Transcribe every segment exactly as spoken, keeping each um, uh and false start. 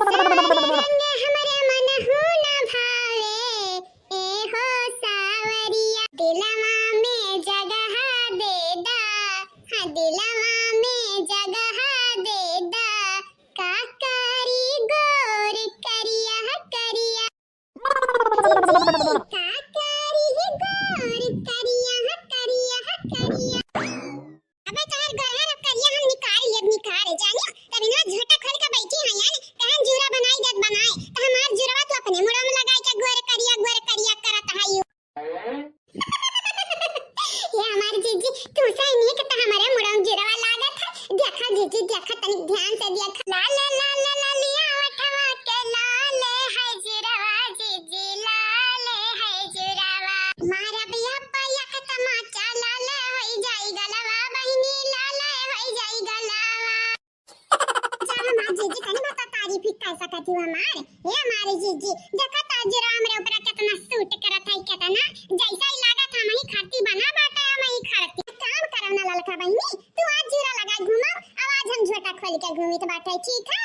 सारे रंग हमरे मनहु न भावे, ए हो सावरिया। दिलवा में जगह दे दा, हाँ, दिलवा में जगह दे दा, का करी गोर करिया करिया। का करी गोर करिया करिया करिया। अबे तोहर गोरहर अब करिया हम निकाल लेब, निकाल जानी। तब इनवा झोटा खोल के बैठी हैं यार, कहन जूरा बनाई देत बनाए, तो हमार जूरवा तू अपने मुड़वा में लगाई के गोर करिया, गोर करिया करत है यू। ये हमार जीजी, तू सही नहीं कि तो हमारे मुड़वा में जूरवा लागत है। देखा जीजी, देखा तनी ध्यान से देखा। लाले, लाले, लालिया ओठवा के लाले है जूरवा, जीजी लाले है जूरवा। मारा बिया पाया के तमाचा लाले होई जाई गलवा, बहिनी लाले होई जाई गलवा। जा हमार जीजी, तनी मत तारीफ ही कर सकत ही हमार। हे हमारे जीजी, देखा तो जूरा हमरे ऊपर कितना सूट करत है, कितना जैसा ही लागत हम ही खरती बना बाटे, हम ही खरती। काम करब ना ललका बहिनी, तू आज जूरा लगाई घूमो, अब आज हम झोटा खोल के घूमित बाटे, ठीक है?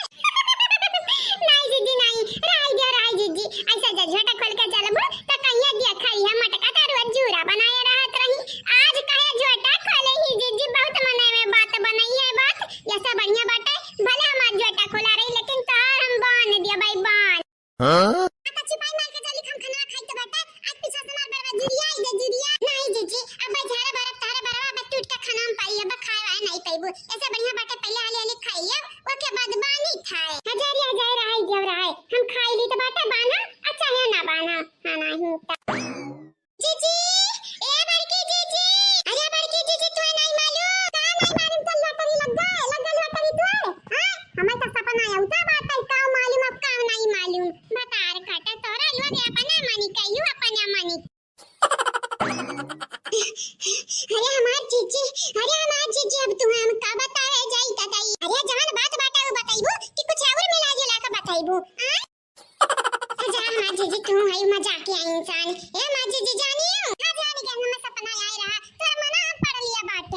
नहीं जीजी नहीं, रह गया, रह जीजी, ऐसा जब झोटा खोल के चलबू तो कहिया दिया खाई है मटका तारू जूरा बनाए रहत रही, आज कहे झोटा खोले ही जीजी, बहुत मने में बात बनाई है बात। ऐसा बढ़िया बाटे, भले हमार झोटा खुला रही, लेकिन तोहार हम बांध दिया भाई, बांध। हाँ? आ तो छिपाई मार के चली, हम खाना खाई तो बाटे, आज पीछा से मार बरवा जुरिया, ई दे जुरिया। नहीं जीजी, अब भाई झारे बरफ तारे बरवा, अब टूट के खाना हम पाई, अब खाए वाए नहीं पाइबू। ऐसे बढ़िया बाटे, पहले हाली हाली खाई, ओके बाद बानी खाए। हजारी हजारी रहाई जब रहाई, हम खाई ली तो बाटे बाना, अच्छा है ना बाना, हाँ नहीं तो। जीजी, ए बड़की जीजी, अरे बड़की जीजी, तोहे नहीं मालूम? का नहीं मालूम? तो लॉटरी लग गए, लग गए लॉटरी तोहे? हाँ? हमें तो सपना आया, उठा बात है, का मालूम, अब का नहीं मालूम? बतार काटा तोरा, यू रे अपना मानी का, यू अपना मानी। अरे हमार जीजी, अरे हमार जीजी, अब तू हम का बतावे जाई दादाई? अरे जवन बात बाटे वो बताइबू कि कुछ और मिला जुला के बताइबू? हाँ? अच्छा, हमार जीजी, तू है मजाकिया इंसान। ए, हमार जीजी, जानी हो? हाँ, जानी के हमें सपना आए रहा। तोर मना हम पढ़ लिया बाटे।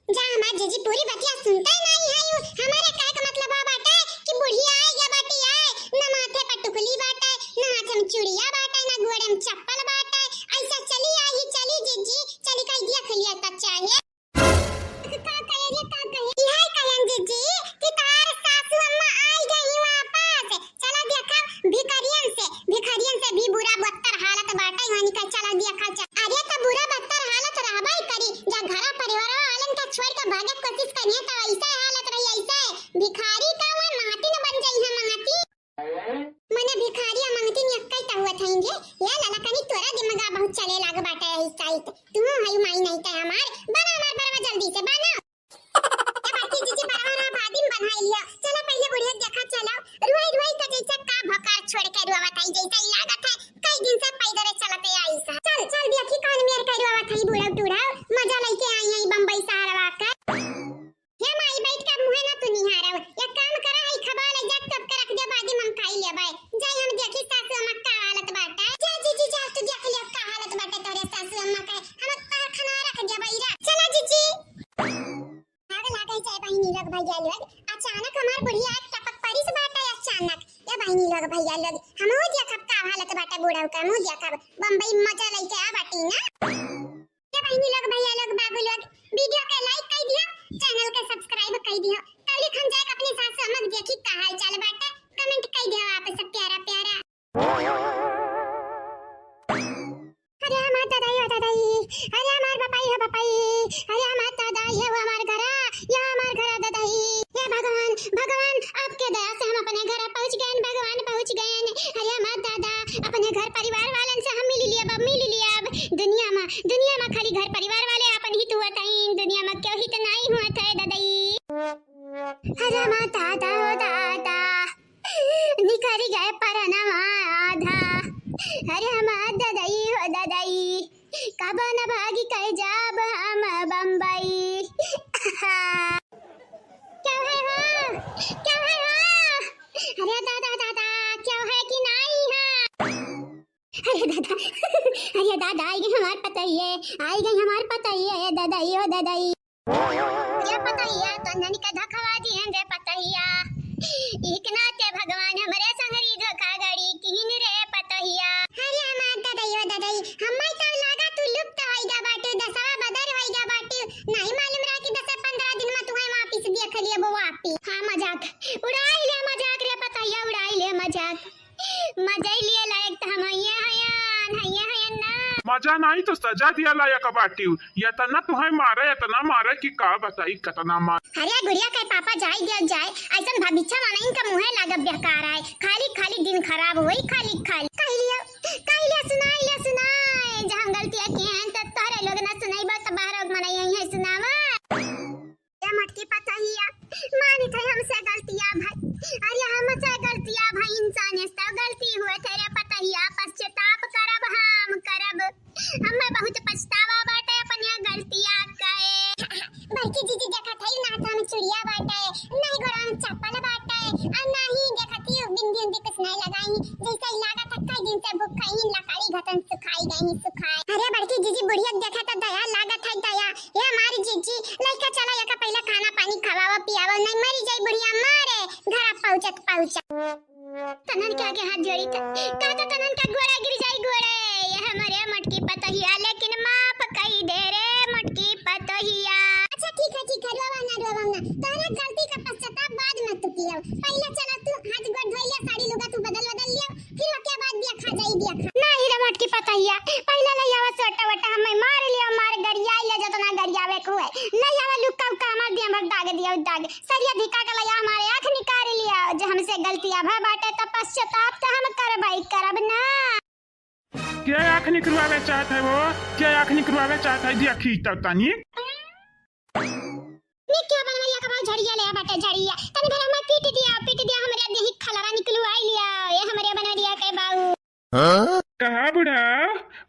जा, हमार जीजी, पूरी बतिया सुनते नहीं है यू। हमारे कहे का मतलब बा बाटे कि बुढ़िया आई गया बाटी आए, ना माथे पर टुकली बाटे, ना हाथ में चूड़िया बाटे, ना गोड़े में चप्पल बाटे। ऐसा चली आई, चली जीजी, चली कह दिया खलिया तक चाहे। का कहे रे, का कहे? इहे कहन जीजी कि तार सासू अम्मा आई गई वापस। चला देखा भिखरियन से, भिखरियन से भी बुरा बदतर हालत बाटे, वहनी का चला देखा चा-, अरे तो बुरा बदतर हालत रहबे करी, जा घरा परिवार वालन का छोड़ के भागे कोशिश करिए तो ऐसे हालत रही, ऐसे भिखारी का वह महतिन बन जाई है, महतिन। मने भिखारी आ मंगती नियक्कई त हुआ थईंगे। ए ललकनी, तोरा दिमागा बहुत चले लाग बाटे यही साइत। तू हई माई नहीं ते हमार। बना हमार बरवा जल्दी से, बना। ए बड़की जीजी, बरवा ना बाद में बनाई लिया। चला पहले बुढ़िया देखा चला। रुआई रुआई का जैसे का भकार छोड़ के रुआ बताई, जैसे ही लागत है कई दिन से पैदल चलते आई सा। चल, चल देखी कौन मेर के रुआ बताई, बूढ़ा टूढ़ा। मजा लेके आई है बम्बई शहरवा का। हे माई, बैठ के मुँहे ना तू निहारव। एक काम करा, है खबा ले जा, तब के रख दे, बाद में हम खाई लेबै। जाई हम देखी सासू अम्मा का हालत बाटे। जा जीजी, जा तू देख ले का हालत बाटे तोरे सासू अम्मा के। हम तार खाना रख देबै रा। चला जीजी। आग लागे जाए बहिनी लोग भैया लोग। अचानक हमार बुढ़िया एक टपक परिस बाटे अचानक। ए बहिनी लोग भैया लोग, हमहू देखब का हालत बाटे बूढ़ा का, हमहू देखब। बम्बई मजा लेके आ बाटी ना। ए बहिनी लोग, भैया लोग, बाबू लोग, video के like कई दियो, channel के subscribe कई दियो। तौलिक हम जाए अपनी सासू अम्मा के देखी का हाल चाल बाटे, comment कई दियो आप सब प्यारा प्यारा। अरे हमार दादाई हो दादाई, अरे हमार बपाई हो बपाई, अरे हमार दादाई हो हमार घरा, या हमार घरा दादाई। हे भगवान, भगवान, आपके दया से हम अपने घर पहुँच गए, भगवान पहुँच गए। अरे हमार दादा, अपने घर परिवार वालन से हम मिल लिया अब, मिल लिया अब। दुनिया में, दुनिया में खाली घर परिवार वाले आपन हित हुआ था, दुनिया में क्यों हित नहीं हुआ था दादाई। अरे हमार दादा हो दादा, निकल गए परनवा आधा। अरे हमार दादाई हो दादाई, कब न भागी कह जाब हम बम्बई। क्या है हो? क्या है हो? अरे दादा, दादा, क्या है कि नहीं है? अरे दादा, अरे दादा, आई गई हमार पतोहिए, आई गई हमार पतोहिए, दादा, यो दादा, ई। ये पतोहिया, तो ननी के धखवा दिहन रे पतोहिया। इकना के भगवान पापी। हाँ, मजाक उड़ाई ले, मजाक रे पतहिया, उड़ाई ले मजाक। मजा ही लिए लायक त हम हइये हयन, हइये हयन ना। मजा नाहीं तो सजा दिया लायक बाटिउ। यतना तुहैं मारे, यतना मारे कि का बताई, कतना मार। अरे गुड़िया के पापा जाए दिया जाए, अइसन भा बिच्छा माना इनका मुँहे लागब बेकार आए। खाली खाली दिन खराब होई, खाली खाली। कहि लिया, कहि लिया, सुनाई लिया, सुनाई। जहाँ गलतिया किहे हैं, त तोहरे लोग ना सुनाई, बात बाहर लोग मनाई है, सुनावा। ए मोटकी पतोहिया, मानित है हमसे गलतिया भई। अरे हमसे गलतिया भई, इंसान से गलती हुए थे रे पतोहिया, पश्चाताप करब हम करब। हमें बहुत पछतावा बाटे अपने गलतिया के। बड़की जीजी देखत है, ना तो हम चुड़िया बाटे, ना ही गोड़ा में चप्पल बाटे, और ना ही देखत ही बिंदी उंदी कुछ नहीं लगाई, जैसे ही लागत है कई दिन से भूखा ही लकड़ी घटन सुखाई गई, सुखाई। अरे बड़की जीजी बुढ़िया देखा तो दया लागत है, दया। ए हमारी जीजी, लइका चला, एका पहिले खाना पानी खवावा, पियावा, नहीं मरी जाई बुढ़िया मारे, घरा पहुँचत पहुँचत। तनन के आगे हाथ जोड़ी त, का तो तनन के गोड़े गिर जाई गोड़े। ए हमरे मोटकी पतोहिया, लेकिन माफ कई दे रे मोटकी पतोहिया। अच्छा ठीक है, ठीक है, रोवा ना, रोवा ना। तोहरे गलती का पश्चाताप बाद में तू कियो। पहिले चला तू हाथ गोड़ धोई लिया, साड़ी लुगा तू बदल बदल लिया। फिर ओके बाद बिया खा जाई, बिया खा। नाही रे मोटकी पतोहिया, पहिले लइ आवा सोटा वोटा, हमें मार लिया, मार गरिया लिया, जतना गरियावे के हुए। लइ आवा लुक्का उक्का, हमार दिया भर दाग दिया, दाग। सरिया धिका के लइ आ, हमारे आँख निकाल लिया, जे हमसे गलतिया भा बाटे, त पश्चाताप त हम करबई करब ना। के आँख निकलवावे चाहत है वो? के आँख निकलवावे चाहत है? देखी तब तनी। नी क्या बनवरिया के बाऊ झड़िया ले बाटे, झड़िया। तनी भर हमार पीट दिया, पीट दिया, हमरे देही खलरा निकलवाई लिया। ए हमरे बनवरिया के बाऊ। हाँ? कहा बुढ़ा,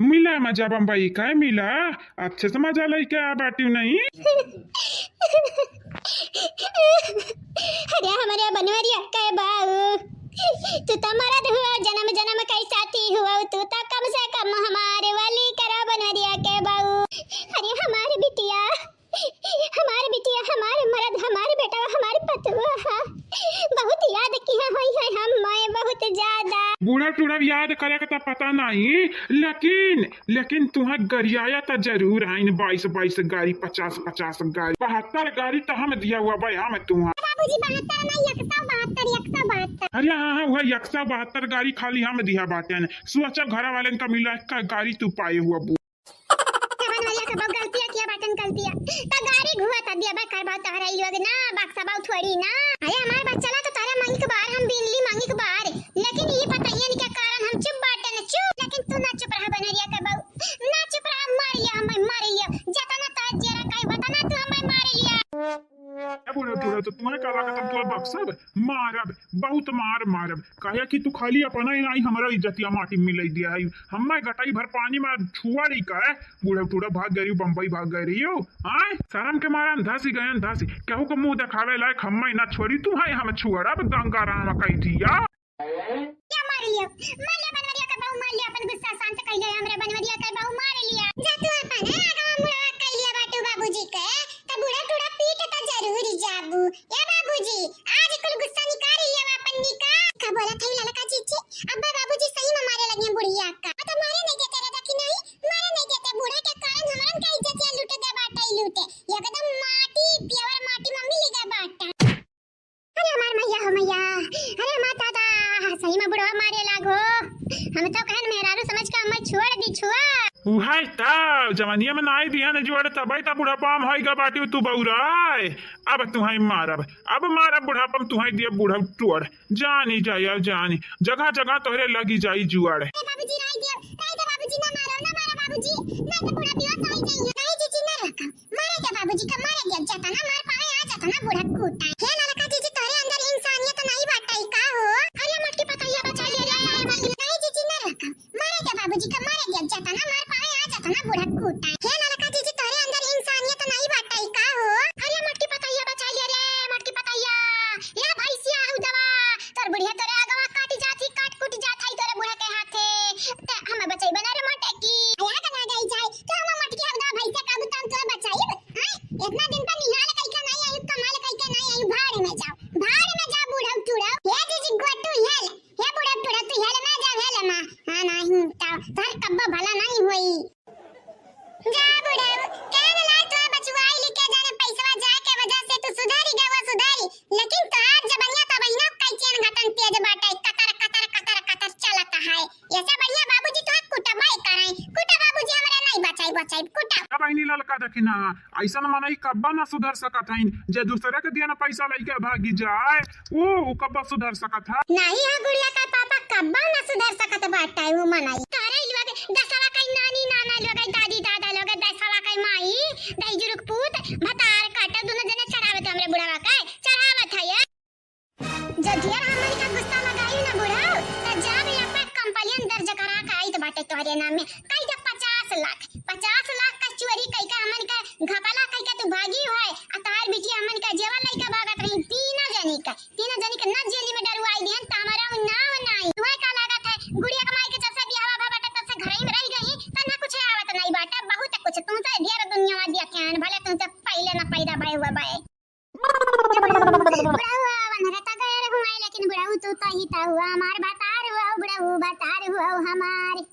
मिला मजा बम्बई का मिला, अच्छे से मजा लइके आ बाटिउ नहीं। अरे हमरे बनवरिया के बाऊ, तू तो मरद हुआ, जन्म जन्म के साथी हुआ, तू तो कम से कम हमारे वाली करा बनवरिया के बाऊ। अरे हमारे बिटिया, हमार बिटिया, हमार मरद, हमार बेटवा, हमार पतोहू, बहुत याद किहा होई है हम, मैं बहुत ज्यादा। बूढ़ा टूढ़ा याद करे के त पता नहीं, लेकिन, लेकिन तुहा गरियाया त जरूर आइन, बाईस बाईस गाड़ी, पचास पचास गाड़ी, बहत्तर गाड़ी त हम दिया हुआ बे हम तुहा। बाबूजी, बहत्तर नहीं, एक सौ बहत्तर, एक सौ बहत्तर। अरे हाँ, हाँ, वह एक सौ बहत्तर गाड़ी खाली हम दिया बाटेन। सोचा घरा वालेन का मिला का गाड़ी तू पाए हुआ बू। जवन वाला के बाऊ गलतिया किया बाटन गलतिया। त गाड़ी घुआ त दिया बे करबा तोहरा ई लोग ना, बक्सा बाऊ थोड़ी ना। अरे हमार बच्चा ला तो तोहरा मांगी के बार हम बीन ली मांगी के बार। लेकिन ई पतोहियन के कारण हम चुप बाटन चुप। लेकिन तू ना चुप रहा बनरिया के बाऊ। ना चुप रहा, मार लिया हमें, मार लिया। जतना तोहरा जेरा काई बता ना तू हमें मार लिया। ए बूढ़ा टूढ़ा, तो तुम्हें का लागत हम तोर बक्सब? मारब, बहुत मार मारब। काहे कि तू खाली अपना ही नहीं, हमरा इज्जतिया माटी में मिलाई दिया है। हम्मे गटाई भर पानी में छुआ रही का है? बूढ़ा टूढ़ा भाग गई, बम्बई भाग गई रही हो। हाँ? शर्म के मारे हम धसी गए, धसी। केहू को मुंह देखावे लायक हम्मे ना छोड़ी तू है, हम छुअरब गंगा राम कही दिया। क्या मार लियो? मार लिया बनवरिया के बहू, मार लिया, अपन गुस्सा शांत कर लिया, हमरे बनवरिया के बहू मार लिया। जा तू अपन, है, आगवा मुड़वा कर लिया बाटू बाबूजी के, त बूढ़ा टूढ़ा पीट त जरूर जाबू। ए बाबूजी, आज कुल गुस्सा निकाल लिया अपन निकाल। का बोला था ललका जीजी? अब्बा बाबूजी सही में मारे लगे बुढ़िया का। त मारे नहीं देते रे, देखी नहीं, मारे नहीं देते। बूढ़ा के कारण हमरन का इज्जतिया लूटे दे बाटे, लूटे। एकदम माटी, pure माटी मम्मी ले गए बाटा। अरे हमार मैया हो मैया, अरे हमार दादा, सही में बुढ़वा मारे लागो। हम तो कहन मेहरारू समझ के हमें छोड़ दी छुआ। उहाई ता, जवानिया में नाई दिया ने जोड़ तबाई ता बुढ़ापा में होई गा बाटी तू बउराय। अब तुहाई मारब, अब मारब बुढ़ापा में तुहाई दिया बूढ़ा टोड़। जानी जाया जानी, जगह जगह तोहरे लगी जाई जुआड़। ए बाबूजी, राई दियो, राई दे बाबूजी, ना मारो, ना मारो बाबूजी, ना तो बूढ़ा पिवा सही जाइए। नहीं जीजी, ना रखा। मारे दे बाबूजी का, मारे दे, जतना मार पावे आ, जतना बूढ़ा कूटा। हे ललका जीजी, तोहरे अंदर इंसानियत नहीं बाटे का हो? अरे मोटकी पतोहिया बचा ले रे, नहीं जीजी ना रखा। मारे दे बाबूजी का, मारे दे, जतना मार पावे आ, जतना बूढ़ा कूटा। हे ललका जीजी, तोहरे अंदर इंसानियत नहीं बाटे का हो? अरे मोटकी पतोहिया बचा ले रे, मोटकी पतोहिया। या भैंसिया हऊ दवा, तोर बुढ़िया तोरे आगवा काटी जात ही, काट कूट जात है तोरे बूढ़ा के हाथे। ते हमें बचाई बना रे मोटकी। या कना गई जाए, तो हम मोटकी हऊ दवा भैंसिया काबू तब तोरे बचाई। हाँ, इतना दिन पर निहाल कइके नहीं आई, कमाल कइके नहीं आई, देखी ना, अइसन मनई कब्बा ना सुधर सकत हइन, जे दूसरे के दिया ना पैसा लइके भागी जाए, ऊ, ऊ कब्बा सुधर सकत है? नहीं हो गुड़िया का पापा, कब्बा ना सुधर सकत बाटे ऊ मनई। तोहरे लोग दसवा कई नानी नाना लोग, दादी दादा लोग, दसवा कई माई, दहिजुरुक पूत, भतार काटे, दुनो जने चढ़ावत हमरे बुढ़वा के, चढ़ावत है ये। जदियर हमन का गुस्सा लगाई ना बुढ़ऊ, त जाब यहाँ पे कंप्लेन दर्ज करा के आइत बाटे तोहरे नाम में। कई दे पचास लाख, पचास लाख का चोरी कई के हमन का घपला कई के तू भागी होए, आ तोहार बिटिया हमन का जेवर लइके भागत रही, तीनों जनी का, तीनों जनी के न जेली में डरुआई दिहन, त हमारा उ नाव नाई। तुहे का लागत है, गुड़िया के माई के जब से बियाहवा भा बाटे, तब से घर ही में रह गई, त ना कुछ आवत नाई बाटे, बहुत कुछ तुमसे ढेर दुनिया में देखे हैं, भले तुमसे पहले ना पैदा भय हुआ बाए। बुढ़ऊ आवन रे त गए रे हुआई, लेकिन बुढ़ऊ तू तो ही तो हुआ हमार भतार हुआ, बुढ़ऊ भतार हुआ हमार।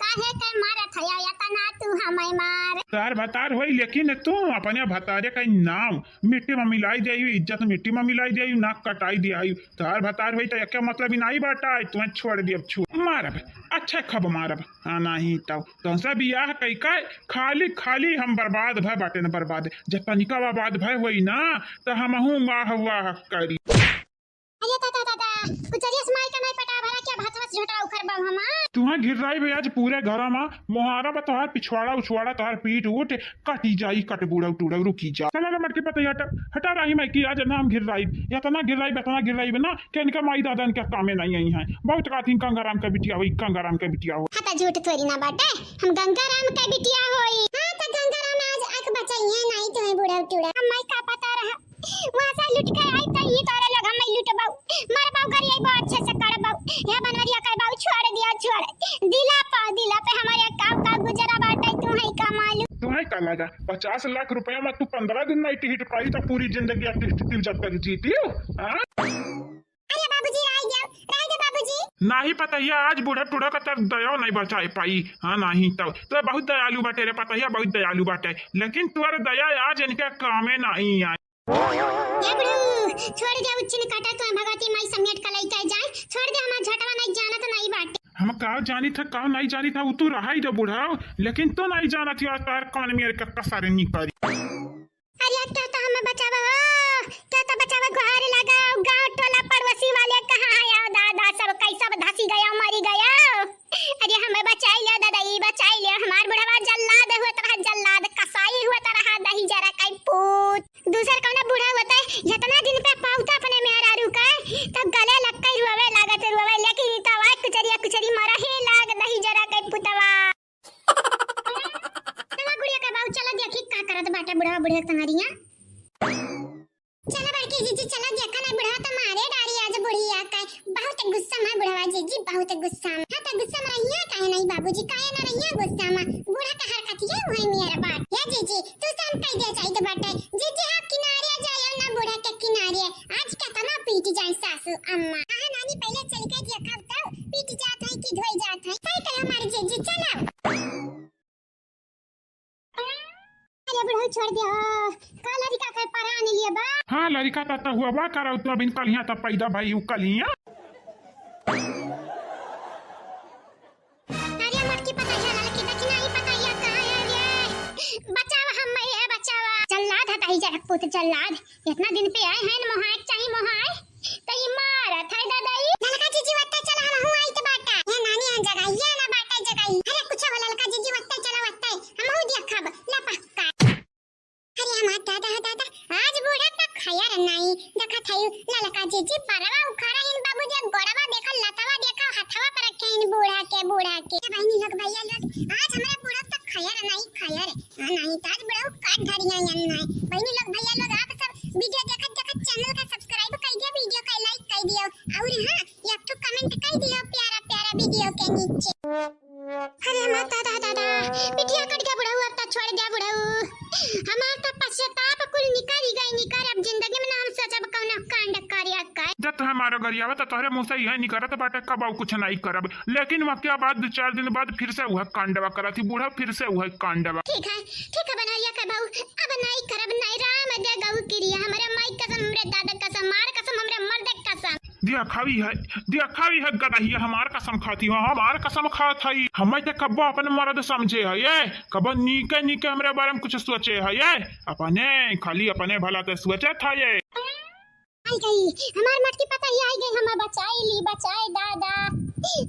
काहे के मारत हया यतना तू हमें मार? तार भतार होई, लेकिन तू अपने भतारे का नाम मिट्टी में मिलाई दे, इज्जत मिट्टी में मिलाई दे, नाक कटाई दे। तार भतार होई तो एक मतलब ही नहीं बाटा है, तुम्हें छोड़ दियब, छोड़ मारब, अच्छा खब मारब। हाँ, नहीं तो तुमसे बियाह कई का खाली, खाली हम बर्बाद भय बाटे न बर्बाद। जब तनिका आबाद भय होई ना, त हमहू वाह वाह करी। अरे दादा, दादा, कुचरिया से माई का नहीं पटा भरा क्या भात वात झोटा उखर बा हमार? तुहा घिर्राई बे आज पूरे घर मा, मोहारा बा तोहार पिछवाड़ा उछवाड़ा तोहार पीठ उठ कटी जाई, कट बूढ़ा टूढ़ा रुकी जा। चला रे मटकी पतैया हटा, हटा रही मैं कि आज ना हम घिर्राई, इतना घिर्राई, इतना घिर्राई बे ना कि इनका माई दादा इनका कामे नहीं आई है। बहुत काथिन गंगाराम का बिटिया होई, गंगाराम का बिटिया हो। हाँ, त झूठ थोड़ी ना बाटे, हम गंगाराम का बिटिया होई। हाँ, त गंगाराम आज आँख बचाई है, नहीं तुम्हें बूढ़ा टूढ़ा। हम माई का पता रहा, वहाँ से लुट के आई त ये तारे लोग हमें लुटबाऊ, मरबाऊ, गरियाईबाऊ, अच्छे से करबाऊ। हे बनवरिया कहबाऊ, छोड़ दिया, छोड़। दिला पा, दिला पे हमारे का, का गुजरा बाटे, तुम्हें का मालूम। तुम्हें का लगा, पचास लाख रुपया में तू पंद्रह दिन नहीं टिकट पाई, तो पूरी जिंदगी आप टिकट जब तक जीती हो, हाँ? अरे बाबूजी, रह जाओ, रह दे बाबूजी। नाही पतैया, आज बूढ़ा टूढ़ा का तर दया नहीं बचाए पाई। हाँ, नहीं तो, तो बहुत दयालु बाटे रे पतैया, बहुत दयालु बाटे, लेकिन तोर दया आज इनके कामे नहीं आए। ए बुढ़ऊ, छोड़ दे, उच्चिन काटा तो भगवती माई समेट का लइके जाए, छोड़ दे, हमार झटवा नहीं जानत नहीं बाटे। हम का जानी था, का नहीं जानी था, वो तू रहाई दे बुढ़ऊ, लेकिन तू नहीं जानत हो, तार कान में का कसारे निकरी। अरे, क्या तो हमें बचावा हो, क्या तो बचावा, गुहार लगाओ, गाँव टोला पड़ोसी वाले कहाँ आया, दादा सब कैसा धसी गया, मरी गया। अरे, हमें बचाई लिया दादा, ई बचाई लिया, हमार बुढ़वा जल्लाद हुआ तरह, जल्लाद कसाई हुआ तरह, दही जरा कई पूत। दूसर कौनो बूढ़ा होते, इतना दिन पे पाउता अपने मेहरारू का, तब गले लग के रोवे लागत रोवे, लेकिन ई तो आवाज कुचरिया कुचरी मरा हे लाग दही जरा कई पुतवा। चला गुड़िया के बाबू, चला देखी का करत बाटे बुढ़वा बुढ़िया संगरिया। चला बड़की जीजी, चला देखा ना, बुढ़वा तो मारे डारी आज बुढ़िया का। बहुत गुस्सा में बुढ़वा जीजी, बहुत गुस्सा में। हाँ, तो गुस्सा में रहिया काहे नहीं बाबूजी, काहे ना रहिया गुस्सा में। बूढ़ा का हरकत ये हुई मेरा बात। या जीजी, तू से हम कह दे चाहिए बाटे। जीजी, हाँ, किनारे आ जाओ ना, बूढ़ा के किनारे। आज केतना पीट जाए सासू अम्मा। हाँ, नानी, पहले चल के देखब तो पीट जात है कि धोई जात है। सही कहे हमारे जीजी, चलो। अरे बुढ़ऊ, छोड़ दे हो। का लड़का के परान लिए बा? हाँ, लड़का ता, ता हुआ बा, करा तो अबिन कलिया ता पैदा भाई उ कलिया। अरे मटकी पतैया लड़की देखी नहीं पतैया कहाँ है रे? बचावा हम, ये बचावा। जल्लाद हटाई जरा पूत जल्लाद। इतना दिन पे आए हैं, मोहाए चाही मोहाए। त ई मारत है दादा ई। ललका जीजी वत्ते चला, हम हूँ आई त बाटा। ये नानी आन जगह, ये ना बाटा जगह ई। अरे कुछ हो ललका जीजी वत्ते चला वत्ते। हम हूँ देखब, लपक्का। अरे हमार दादा, दादा, आज बूढ़ा का खैर नहीं। देखा था यू ललका जीजी परवा उखाड़ा इन बाबू जे गोड़वा देखा, लतवा देखा, हथवा पर रखे इन बूढ़ा के, बूढ़ा के। ए बहनी लोग, भैया लोग, आज हमारे बूढ़ा का खैर नहीं, खैर। हाँ, नहीं तो आज बुढ़ऊ काट धरिया यन नहीं। बहनी लोग, भैया लोग, आप सब video देखत देखत channel का subscribe कर दिया, video का like कर दिया और हाँ, एक ठो comment कर दिया प्यारा प्यारा video के नीचे। अरे माता दादा, पिठिया कट गया बुढ़ऊ, अब तो छोड़ दिया बुढ़ऊ। हमार तो पश्चाताप कुल निकल ही गई, निकल। अब जिंदगी में ना हम सोचब कौनो कांड करिया का। जब तुम्हें मारो गरियावा तो तोहरे मुँह से यह निकलत बाटे, कब कुछ नहीं करब। लेकिन वह क्या बात, दो चार दिन बाद फिर से वह कांडवा करत ही बूढ़ा, फिर से वह कांडवा। ठीक है, ठीक है बनवरिया के बहू, अब नहीं करब, नहीं राम दे गऊ किरिया, हमरे माई कसम, हमरे दादा कसम, मार कसम, हमरे मर्द कसम। दिया खावी है, दिया खावी है गदहिया, हमार कसम खाती हो, हमार कसम खात है। हमें ते कब्बो अपन मर्द समझे है ये, कब्बो नीके नीके हमरे बारे में कुछ सोचे है ये, अपने, खाली अपने भला ते सोचे था ये। आई गई हमार मोटकी पतोहिया, आई गई, हमें बचाई ली, बचाए दादा,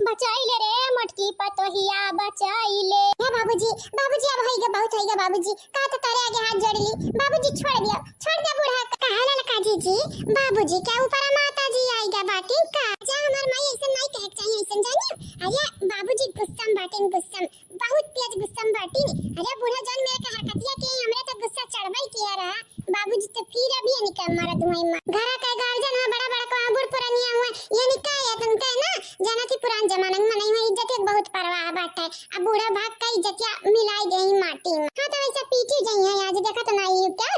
बचाई ले रे मोटकी पतोहिया, बचाई ले। हे बाबूजी, बाबूजी, अब होइगा, बहुत होइगा बाबूजी, का तो तारे आगे हाथ जोड़ ली बाबूजी, छोड़ दिया, छोड़ दिया बूढ़ा। कहा ललका जी जी, बाबूजी के ऊपर माता जी आइगा बाटिन का? जा हमार माई ऐसे नहीं कहे के चाहिए, ऐसे जानियो। अरे बाबूजी गुस्सा में बाटिन, गुस्सा में, बहुत तेज गुस्सा में बाटिन। अरे बूढ़ा जौन मेरे का हरकतिया के, हमरे तो गुस्सा चढ़बई किया रहा। बाबूजी तो फिर अभी ये निकल मारा तुम्हारी माँ। घरा का गार्जियन है, बड़ा बड़ा का बूढ़ पुरानिया हुआ, ये निकाय है तुमके ना, जाना कि पुरान जमाना में नहीं हुआ, इज्जत एक बहुत परवाह बाटे। अब बूढ़ा भाग का इज्जतिया मिलाई गई माटी में। हाँ तो वैसे पीटी गई है आज, देखा तो नहीं क्या?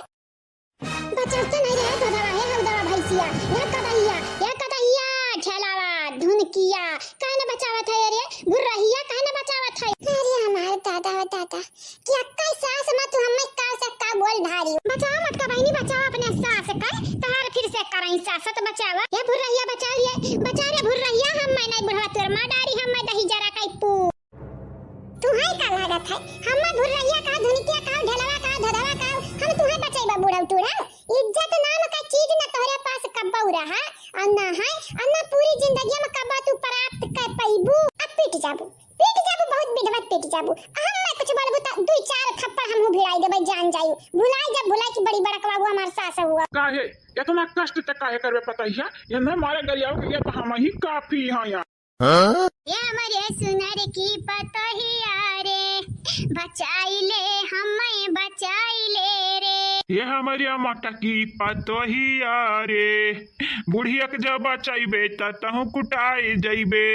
बचाते नहीं रहे तो दवा है, हम दवा भैंसिया, या कदहिया, या कदहिया, झेलावा, धुनकिया, काहे न बचावत है रे? भुर्रहिया काहे न बचावत है? अरे हमारे दादा हो दादा, कि अक्का सास में तू हमें का से का बोल ढारी। बचाओ मटका बहिनी, बचाओ अपने सास का, तहार फिर से कराई सास तो बचावा। ये भुर्रहिया बचाओ रे, बचा रे भुर्रहिया, हम मैं नहीं बुढ़वा तोर माँ डारी, हम मैं दही जरा कई पू। तुहई का लागत है? हम्मे भुर्रहिया कहा, धुनिकिया कहा, ढेलवा कहा, धोधवा कहा, हम तुहई बचैबा बूढ़ऊ टूढ़ऊ? इज्जत नाम का चीज न तोहरे पास कब्बऊ रहा, और न है, और न पूरी जिंदगी में कब्बा तू प्राप्त कर पैबू। अब पिट जाबू, पिट जाबू, बहुत बिधवत पिट जाबू। हम्मे कुछ बोलबू त दुई चार थप्पड़ हमहू भिड़ाई देबै, जान जायू। भुलाई जब भुलाई कि बड़ी बड़कवा हुआ हमार सास हुआ। काहे? इतना कष्ट त काहे करबे पतोहिया? ये न मारे गरियाओ के लिए तो हम ही काफी हैं यहाँ। हाँ? ये हमरे सुनर की पतोहिया रे, बचाई ले हमें बचाई ले रे। ये हमरे मटकी पतोहिया रे, बुढ़िया के जब बचाइबे त तहूँ कुटाई जइबे।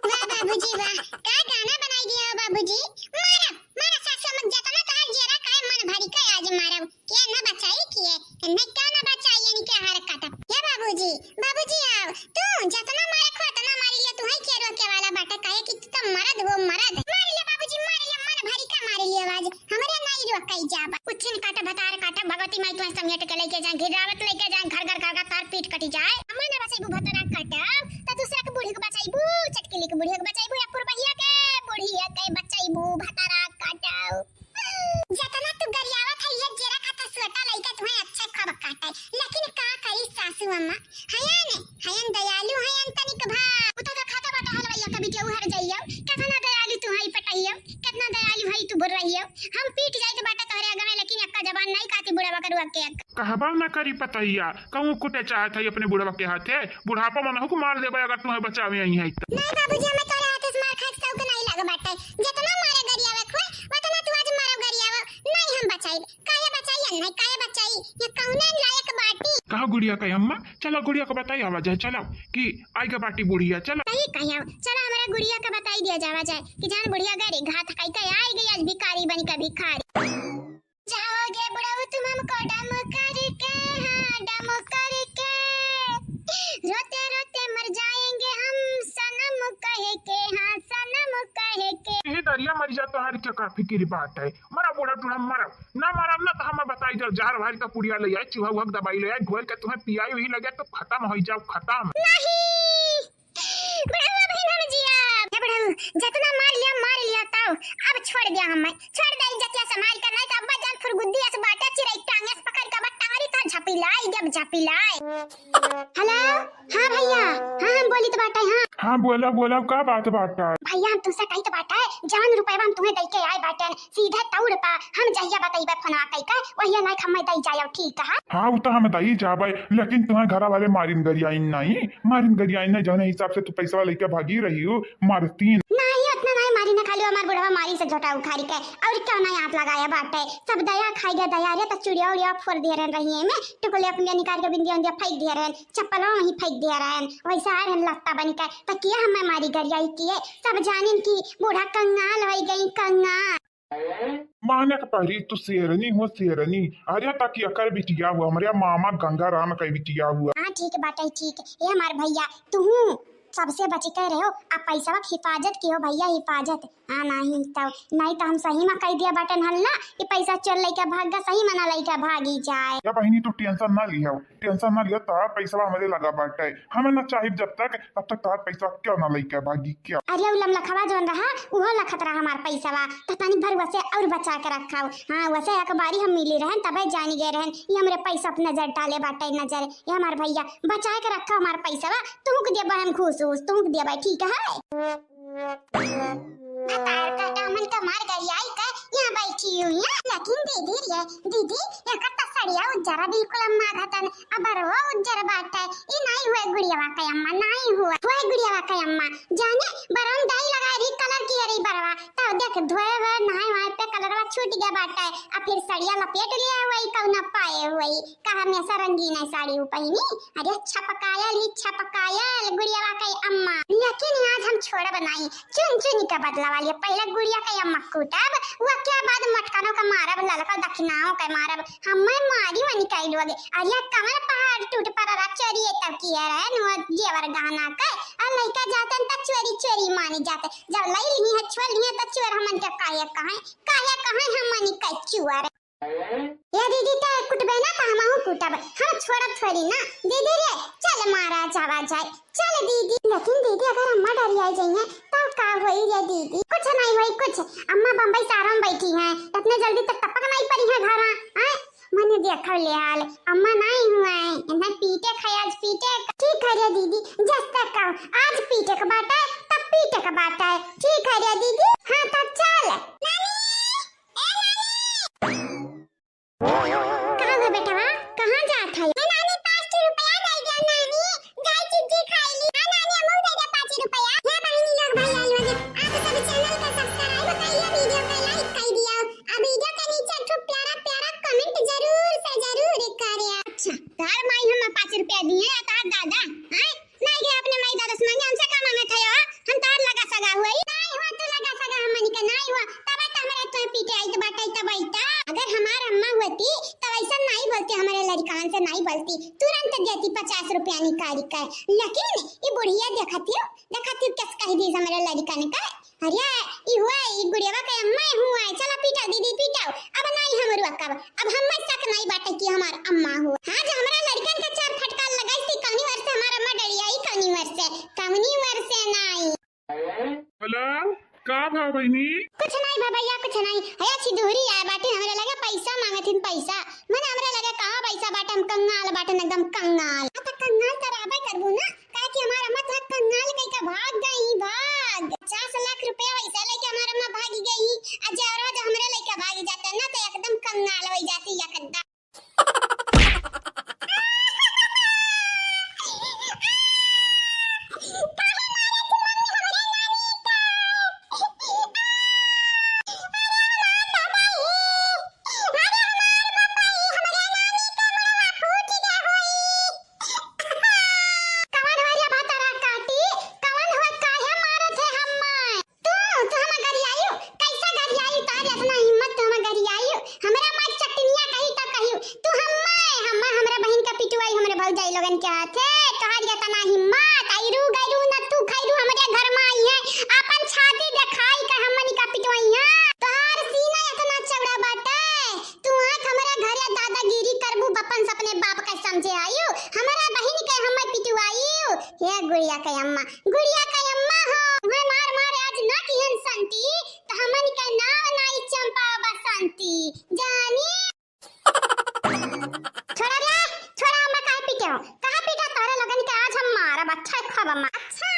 वाह बाबूजी वाह, का गाना बनाई दिया हो बाबूजी। मारा, मारा सासू अम्मा, जतना तहार जेरा काहे मन भरी के आज मारब। के न बचाई किए, इन्हें क्या न बचाई, इनके हरकत। ये बाबूजी, बाबूजी आओ, तू जतना मारे खो, उतना मारी लिया, तू है के रोके वाला बाटा, काहे कि तू तो मर्द हो, मर्द। मारी लिया बाबूजी, मारी लिया, मन भरी का मारी लिया आज, हमरे नहीं रोकई जाबा। उच्छिन काटा, भतार काटा, भगवती माई तुम्हें समेट के लेके जाए, घिरावत लेके जाए, घर घर घर घर तार पीट कटी जाए। हमें ना बचैबू भतारा काटा, त दूसरा के बूढ़ी के बचैबू, चटकिली के बूढ़ी के बचैबू, या पुरबहिया के बूढ़ी के बचैबू, भतारा काटा। जतना तू गरियावत है, ये जेरा खाता सोटा लइका तुहे अच्छे खब काटे, लेकिन का करी सासू अम्मा, हयन, हयन दयालु हयन तनिक भा। उ तो खाता बाटे हलवैया के बिटिया उहर जइयो, केतना दयालु तू हई पटहियो, केतना दयालु हई तू बुर्रहियो। हम पीट जाइत बाटे तोहरे आगे में, लेकिन एक्का जबान नहीं काटी बुढ़वा करुआ के। कहबा न करी पतोहिया, कहूँ कुटे चाहत है अपने बुढ़वा के हाथे, बुढ़ापा में नहुक मार देबे अगर तुम्हें बचावे आई है तो। नहीं बाबूजी, हमें तोरे हाथे से मार खाए के शौक नहीं लग बाटे। जितना मारे गरियावे खुए, उतना तू आज मारो गरियावा, नहीं हम बचाई। काहे बचाई अन्ना, काहे बचाई? ये कौने लायक बाटी? कहा गुड़िया का अम्मा, चलो गुड़िया को बताई आवा जाए, चलो कि आई का बाटी बुढ़िया, चलो। सही कहियो, चलो हमारे गुड़िया का बताई दिया जावा जाए कि जान बुढ़िया गरी घात खाई के आई गई आज भिखारी बनी का भिखारी। जाओगे बुढ़ऊ तुम हमको डम करके, हाँ, डम करके। रोते रोते मर जाएंगे हम सनम कह के, हाँ, सनम कह के। यही दरिया मर जा, तोहार क्या का फिकिर बात है? मरा बूढ़ा टूढ़ा मरा, ना मरा ना तो हम बताई जाओ, जहर भारी का पुड़िया ले आए, चूहा उहा के दवाई ले आए, घोल के तुम्हें पियाई वही लगे तो खत्म हो जाओ, खत्म। नहीं, बुढ़ऊ, अबहिन हम जियब। हे बुढ़ऊ, जतना मार लिया, मार लिया, ताऊ। अब छोड़ दिया हमें। छोड़ दे इज्जतिया से मार कर, नहीं तो अब्बा जान फुरगुद्दी अस बाटे, चिरई टांगे से पकड़ के अब टांगरी तो झपिलाई, जब झपिलाई। हेलो, हाँ भैया, हाँ हम बोलित बाटे, हाँ। हाँ बोला, बोला, का बात बाटे? भैया हम तुमसे कहित बाटे, जवन रुपयवा हम तुम्हें दे के आए बाटे, सीधे तौर पा हम जहिया बतइबे फोनवा कई के, वहिया लायक हमें दई जायो, ठीक है? हाँ, उ तो हम दई जाबे, लेकिन तुम्हारे घरा वाले मारिन गरियाइन नहीं, मारिन गरियाइन नहीं, जौने हिसाब से तू पैसवा लेके भागी रही हो, मारतीन। नहीं, उतना नहीं मारी ना, खाली हमार बुढ़वा मारी से झोटा उखाड़ी के, और क्यों नहीं हाथ लगाया बाटे, सब दया खाई गया दया रे, तो चुड़िया उड़िया फोड़ दिए रहन रही है में, टुकलिया कुलिया निकाल के बिंदिया उंदिया फेंक दिए रहन, चप्पलवा वहीं फेंक दिए रहन, वैसे आ रहन लत्ता बन के, तो किया हमें मारी गरियाई किए, सब जानिन की बूढ़ा कंगाल हो गई, कंगाल। माने के परी, तू शेरनी हो, शेरनी। अरे, ताकि अकर बिटिया हुआ, हमरे मामा गंगा राम का बिटिया हुआ। हाँ, ठीक बाटे, ठीक। ए हमार भैया, तुहू सबसे बच के रहो, आ पैसवा के हिफाजत कियो भैया, हिफाजत। हाँ, नहीं तो, नहीं तो हम सही में कह दिया बाटन हल्ला, ये पैसा चोर लइका भाग गा, सही में ना लइका भागी जाए। या बहिनी, तू tension ना लिहो, टेंशन ना लिया, तोहार पैसवा हमरे लगा बाटे। हमें ना चाहिए जब तक, तब तक तोहार पैसवा क्यों ना लइके भागी, क्यों? अरे उ लमलखवा जौन रहा, उहो लखत रहा हमार पैसवा, त तनी भर वसे और बचा के रखा। हाँ, वसे एक बारी हम मिली रहन, तबे जानी गए रहन, ये हमरे पैसा पे नजर डाले बाटे, नजर। ये हमार भैया, बचा के रखा हमार पैसवा, तुहूँ के देबे हम घूस उस, तुहूँ के देबे, ठीक है? बताओ, काटा मन का मार गरियाई का यहाँ बैठी हुई है। लेकिन दीदी रे, दीदी, यहाँ का तो सड़िया उज्जरा बिल्कुल अम्मा घतन, अब बरवा उज्जर बाटे। ई नाई हुए गुड़ियावा का अम्मा, नाई हुए, हुए गुड़ियावा का अम्मा। जाने बरवा में डाई लगा रही, कलर की रही बरवा। तब देख धोए हुए, नहाए वहाए पे कलरवा छूट गया बाटे। आ फिर सड़िया लपेट लिया हुए, कौना पाए हुए। का हमेशा रंगीन है साड़ी उ पहिनी? अरे छपकायल ही छपकायल गुड़ियावा के अम्मा। लेकिन आज हम छोड़ब नाई, चुन चुन के बदलवा लिए। पहले गुड़िया के अम्मा कूटब, वके बाद मोटकनों के मारब, ललका दखिनाओं के मारब। हमें मारी मनी कई लोग। अरे कमर पहाड़ टूट पड़ा रहा, चोरी तब किया रहे नु जेवर गहना के। और लइका जातन त चोरी चोरी मानी जाते। जब लई लिही है, छोड़ लिही है, त चोर हमन के काहे कहें, काहे कहें हमनी के चोर। ए दीदी, ते कुटबे ना, त हमहू कुटब। हम छोड़ब थोड़ी ना। दीदी रे, चल मारा जावा जाए। चल दीदी। लेकिन दीदी, अगर अम्मा डरिया जाइए, तब का होई रे दीदी? कुछ नहीं होई, कुछ। अम्मा बम्बई सारा में बैठी हैं, इतने जल्दी तक टपक नहीं पड़ी है घरा, हैं? मने देखो ले हाल, अम्मा नहीं हुआ है, इन्हें पीटे खाए, आज पीटे। ठीक है रे दीदी, जस तक कहो, आज पीटे के बाटा है, तब पीटे के बाटा है। ठीक है रे दीदी, हाँ तब चल। नानी, ए नानी। का हो बेटवा, कहाँ जात है? ए नानी, पाँच रुपया दे दो नानी, जाई चिज्जी खाई ली। हाँ नानी, हमहू दे दे पाँच रुपया। हे बहिनी लोग, भाई लोग, आप सब channel का subscribe करिए, video का like कर दिया, आ video के नीचे एक ठो प्यारा प्यारा comment जरूर से जरूर करिए। अच्छा, तार माई हम पाँच रुपया दिए, आ तार दादा, हैं? नहीं गए अपने माई दादा से मांगे, हमसे का मांगत है हो? हम तार लगा सगा हुआ ही? नहीं हुआ तू लगा सगा, हमनी के नहीं हुआ। तब तो हमरे तो पीटे आई तो बाटे, तब आई तो। अगर हमार अम्मा होती, तब ऐसा नहीं बोलती, हमारे लड़कान से नहीं बोलती, तुरंत देती पचास रुपया निकाल के। लेकिन ये बुढ़िया देखती हो, देखती हो कैसे कह दी हमारे लड़कन का। अरे, ई हुआ, ई गुड़ियावा के अम्मा हुआ है। चलो पीटाओ दीदी, पीटाओ। अब नहीं हम रुकब। अब हमें शक नहीं बाटे कि हमार अम्मा हुआ। हाँ, जो हमरा लड़कन के चार फटकार लगाई थी, कौनी वर्ष से हमार अम्मा डरिया, ई कौनी वर्ष से, कौनी वर्ष से नहीं। Hello, का भा बहिनी? कुछ नहीं भा भैया, कुछ नहीं। है अच्छी दूरी आए बाटे, हमरा लगे पैसा मांगथिन, पैसा। मने हमरा लगे कहाँ पैसा बाटे, हम कंगाल बाटे, एकदम कंगाल। हाँ, तो कंगाल कराबे करबू ना। काहे कि हमार अम्मा तो कंगाल कइके भाग गई, भाग। पचास लाख रुपया वैसे लेके हमार अम्मा भागी गई, आ जे और जो हमरे लेके भागी जाते ना, तो एकदम कंगाल हो जाती एकदम। कवन हो रे भतरा काटी? कवन हो, काहे मारत है हम्मा? तू, तू हम्मा गरियायु? कैसा गरियायु? तार इतना हिम्मत तू हम्मा गरियायु? हमरा माई चटनिया कही तो कहियो। तू हम्मा, हम्मा हमरा बहिन का पिटवाई हमरे भौजाई लोगन के हाथे। तोहार इतना हिम्मत, आइरू गैरू न तू खैरू हमरे घर में आई है। आपन छाती देखाई के हमनी का पिटवाई है। तोहार सीना इतना चौड़ा बाटे। तू आँख हमरा घरे दादागिरी करबू, बपन से अपने बाप के समझे आयु, हमरा बहिन के हम्मे पिटुआयु। हे गुड़िया के अम्मा, गुड़िया के अम्मा हो, तुम्हें मार मार आज ना किहन शांति, त हमन के नाव नाई चंपा बसंती, जानी। छोड़ा रे, छोड़ा, अम्मा काहे पीटे हो? कहाँ पीटा तोहरे लोगन के आज हम मारब, अच्छा खूब अम्मा। अच्छा,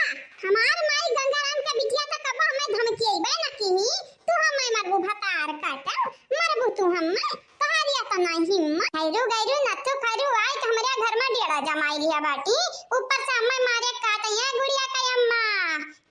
हमार माई गंगाराम के बिटिया त कबो हमें धमकी अइबे न किही, तू हमें मरबू भतार काटब, मरबू तू हमें। तोहार इतना हिम्मत। खैरू गैरू नत्थू खैरू आई तो हमरे घर में डेरा जमाई लिया बाटी। ऊपर से हमें मारे काट है गुड़िया के अम्मा।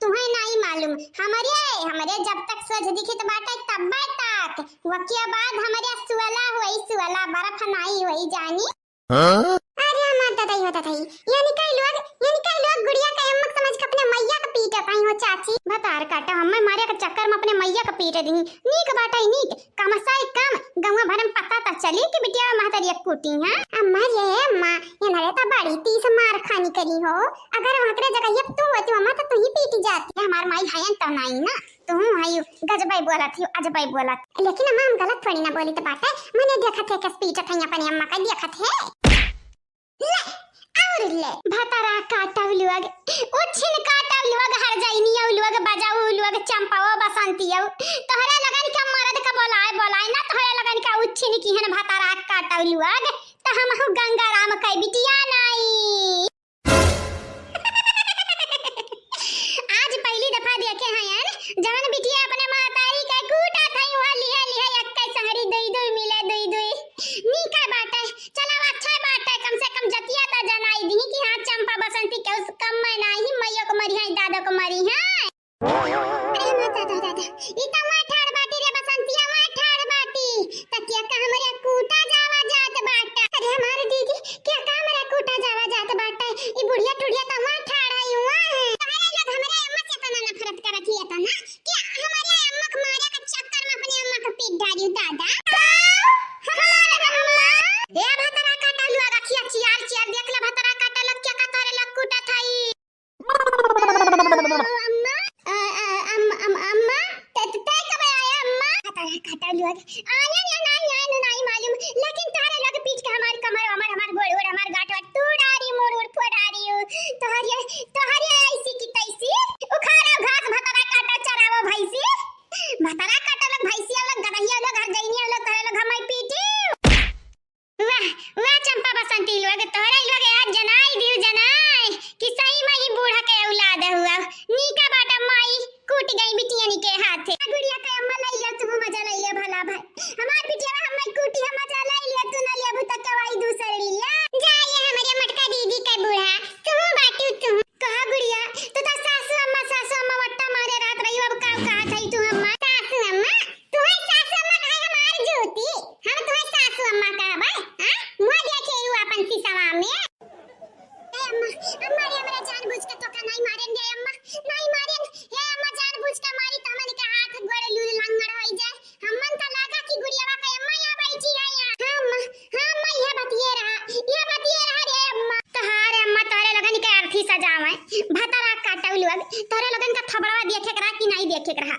तुम्हें नहीं मालूम। हमरे, हमरे जब तक सोझ दिखित बाटे तब्बे तक। वकिया बाद हमरे सुअला हुई सुअला बर्फ नहीं हुई जानी। हाँ? अरे हमार ददाई हो ददाई। यानी कई लोग, यानी कई लोग गुड़िया के अम्मा समझ के अपने मैया के पीटे कहीं हो चाची। भतार काटा हमें मारे के चक्कर में अपने मैया के पीटे दी। नीक बाटे नीक। कम से कम गौवा भर में पता त चली कि बिटिया महतरिया कूटी हैं। अम्मा रे अम्मा, ये नरे तो बड़ी तीस मार खानी करी हो। अगर वकरे जगह ये तू होती अम्मा तो तू ही पीटी जाती। हमार माई हयन तो नहीं ना, तू हयू गजबई बोलत ही, अजबई बोलत। लेकिन अम्मा हम गलत थोड़ी ना बोली तो बाटे, मने देखत है कस पीटत है अपने अम्मा का देखत है। ले, और ले। भतरा काटव लोग, उछिन काटव लोग, हरजइनियव लोग, बजाऊ लोग, चंपाओ बसंतियव। तोहरे लोगन के मरद का बोलाए, बोलाए ना, तोहरे लोगन के उछिन किहन भतरा काटव लोग, त हमहू गंगाराम कै बिटिया नाई। आज पहली दफा देखे हयन, जवन बिटिया अपने महतारी के कूटत हई, उहाँ लिहे लिहे एक्कै संगरी दुई दुई मिले, दुई दुई। नीका बाटे, चला अच्छा बाटे, कम से कम जतिया त जनाई दिही कि हाँ, चंपा बसंती केहू से कम में नाही, मइयो के मरिहैं, दादो के मरिहैं। अरे माँ, दादा, दादा, ई त माँ ठाड़ बाटी रे बसंतिया, माँ ठाड़ बाटी। त केका हमरे कूटा जावा जात बाटे। अरे हमार दीदी, केका हमरे कूटा जावा जात बाटे। ई बुढ़िया टुढ़िया त माँ ठाड़ आई हुआ है। तोहरे लोग हमरे अम्मा से इतना नफरत करत ही इतना कि हमरे अम्मा के मारे के चक्कर में अपने अम्मा के पीट डारी दादा। हमार अम्मा। ए भतरा काटा लोग, अखिया चियार चियार देख ले भतरा काटा लोग, केका तोहरे लोग कूटत हई। अम्मा, अ, अ, अम-, अम-, अम्मा, ते, ते, ते कब आया अम्मा? भतरा काटा लोग। आया या नाही, आया ना नाही मालूम, लेकिन तोहरे लोग पीट के हमार कमर, हमार, हमार गोड़, गोड़, हमार गांठ, वाठ तोड़ डारी, मोड़, मोड़ फोड़ डारी हो। तोहरे, तोहरे ऐसी की तैसी, उखाड़ो घास, भतरा काटा चरावो भैंसी। भतरा काटा लोग, भैंसिया लोग, गदहिया लोग, हरजइनिया लोग, तोहरे लोग हमार पीटी। वाह, वाह चंपा बसंती लोग, तोहरे लोग आज जनाई दियो जनाई कि सही में ही बूढ़ा के औलाद हुआ। नीका बाटा माई कूट गई बिटियन के हाथे। गुड़िया के अम्मा लई लिया, तू मजा लई लिया भला भाई। हमार बिटिया हम मई कूटी हम मजा लई लिया, तू ना लिया भूता कवाई दूसर लिया। जा ये हमरे मटका दीदी के बूढ़ा, तू बाटू तू। कहा गुड़िया, तू तो सासू अम्मा, सासू अम्मा वट्टा मारे रात रही, अब का कहा थई तू अम्मा? सासू अम्मा? तुहे सासू अम्मा कहे हमार जूती, हम तुहे सासू अम्मा कहबे, हाँ? मुँह देखे यू अपन शीशवा में। ए अम्मा, अम्मा रे, हमरा जानबूझ के तोका नहीं मारेन रे अम्मा, नहीं मारेन। हे अम्मा, जानबूझ के मारी त हमन के हाथ गोड़ लूल लंगड़ होई जाए। हमन त लागा कि गुड़ियावा के अम्मा यहाँ बैठी है यहाँ। हाँ अम्मा, हाँ अम्मा, यह बतिये रहा, यह बतिये रहा रे अम्मा। तोहार अम्मा तोहरे लोगन के अर्थी सजावे, भतरा काटव लोग, तोहरे लोगन का थबड़वा देखे के रहा कि नहीं देखे के रहा?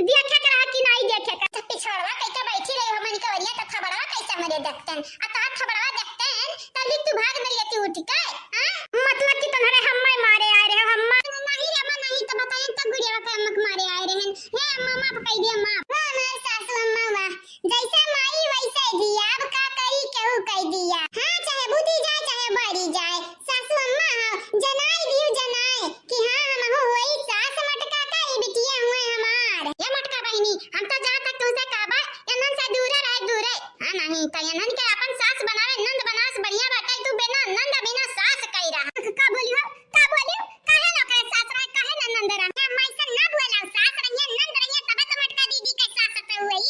देखे के रहा कि नाई देखे के? अच्छा, पिछड़वा कइके बैठी रही हमनी के ओरिया, त थबड़वा कैसे हमरे देखतेन? आ तोहार थबड़वा देखतेन, त लिख तू भाग दे रहती उठ के, हाँ? मतलब कि तुम्हारे हम्मा मारे आए रहे, हम्मा? नहीं रे अम्मा, नहीं, त बताएं त गुड़िया के अम्मा के मारे आए रहे। हे अम्मा, माफ कई दिया, माफ। वाह, हमार सासू अम्मा, वाह। जैसे माई वैसे जिया, अब का करी, केहू कई दिया। हाँ, चाहे बूती जाए, चाहे बरी जाए। सासू अम्मा हो, जनाई दियो जनाई कि हाँ, हमहू होई सास मटका का, ई बिटिया हुए हमार। ये मटका बहिनी, हम तो जहाँ तक तुमसे कहबा, एनन से दूरे रहे, दूरे। हाँ, नहीं, तो एनन के अपन सास बनावे, नंद बनावे से बढ़िया बाटे, तू बिना नंद बिना सास कई रहा। का बोली हो? का बोली हो? काहे ना करे सास रहे, काहे ना नंद रहे? हम ऐसा ना बोला, सास रहिए, नंद रहिए, तबे तो मटका दीदी के सास तो हुई,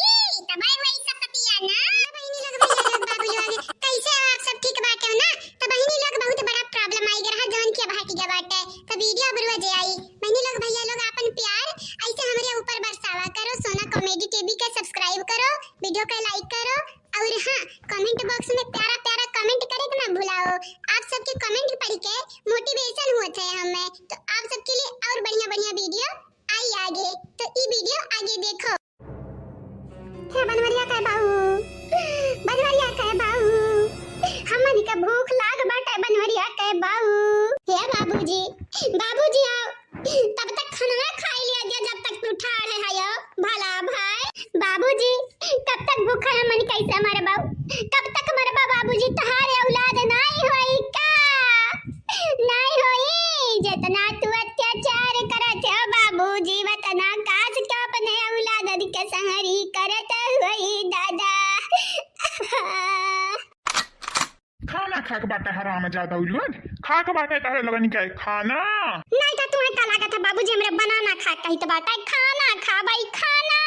तबे हुई ससतिया ना। बहिनी लोग, भैया लोग, बाबू लोग, कैसे हो आप सब? ठीक बाटे हो ना? त बहिनी लोग, बहुत बड़ा problem आई गया रहा, जौन की अब हट गया बाटे। त video अब रोज आई। बहिनी लोग, भैया लोग, आपन प्यार ऐसे हमरे ऊपर बरसावा करो। सोना Comedy TV के subscribe करो, video के like करो, और हाँ, comment box में प्यारा प्यारा comment करे के ना भुलाओ। आप सबके comment पढ़ के motivation होत है हमें, तो आप सबके लिए और बढ़िया बढ़िया video आई आगे। तो ई video आगे देखो। हे बनवरिया के बाऊ, बनवरिया के बाऊ, हमनी के भूख लाग बाटे बनवरिया के बाऊ। हे बाबूजी, बाबूजी आओ, तब तक खाना खाई लिया जा जब तक तू ठाढ़ है यो भला भाई। बाबूजी, कब तक भूखा हमन कैसे मरबा? कब तक मरबा बाबूजी? तोहार औलाद नाई होई का? नाई होई, जितना तू अत्याचार करत हो बाबूजी, वतना काश के अपने औलादन के संहरी करत होई दादा। खाना खाक बाटे हरामजादा उ लोग, खाक बाटे तोहरे लोगन के खाना। नहीं तो तुम्हें का लागत है बाबूजी हमरे बनाना खा कहित बाटे, खाना खा भाई खाना।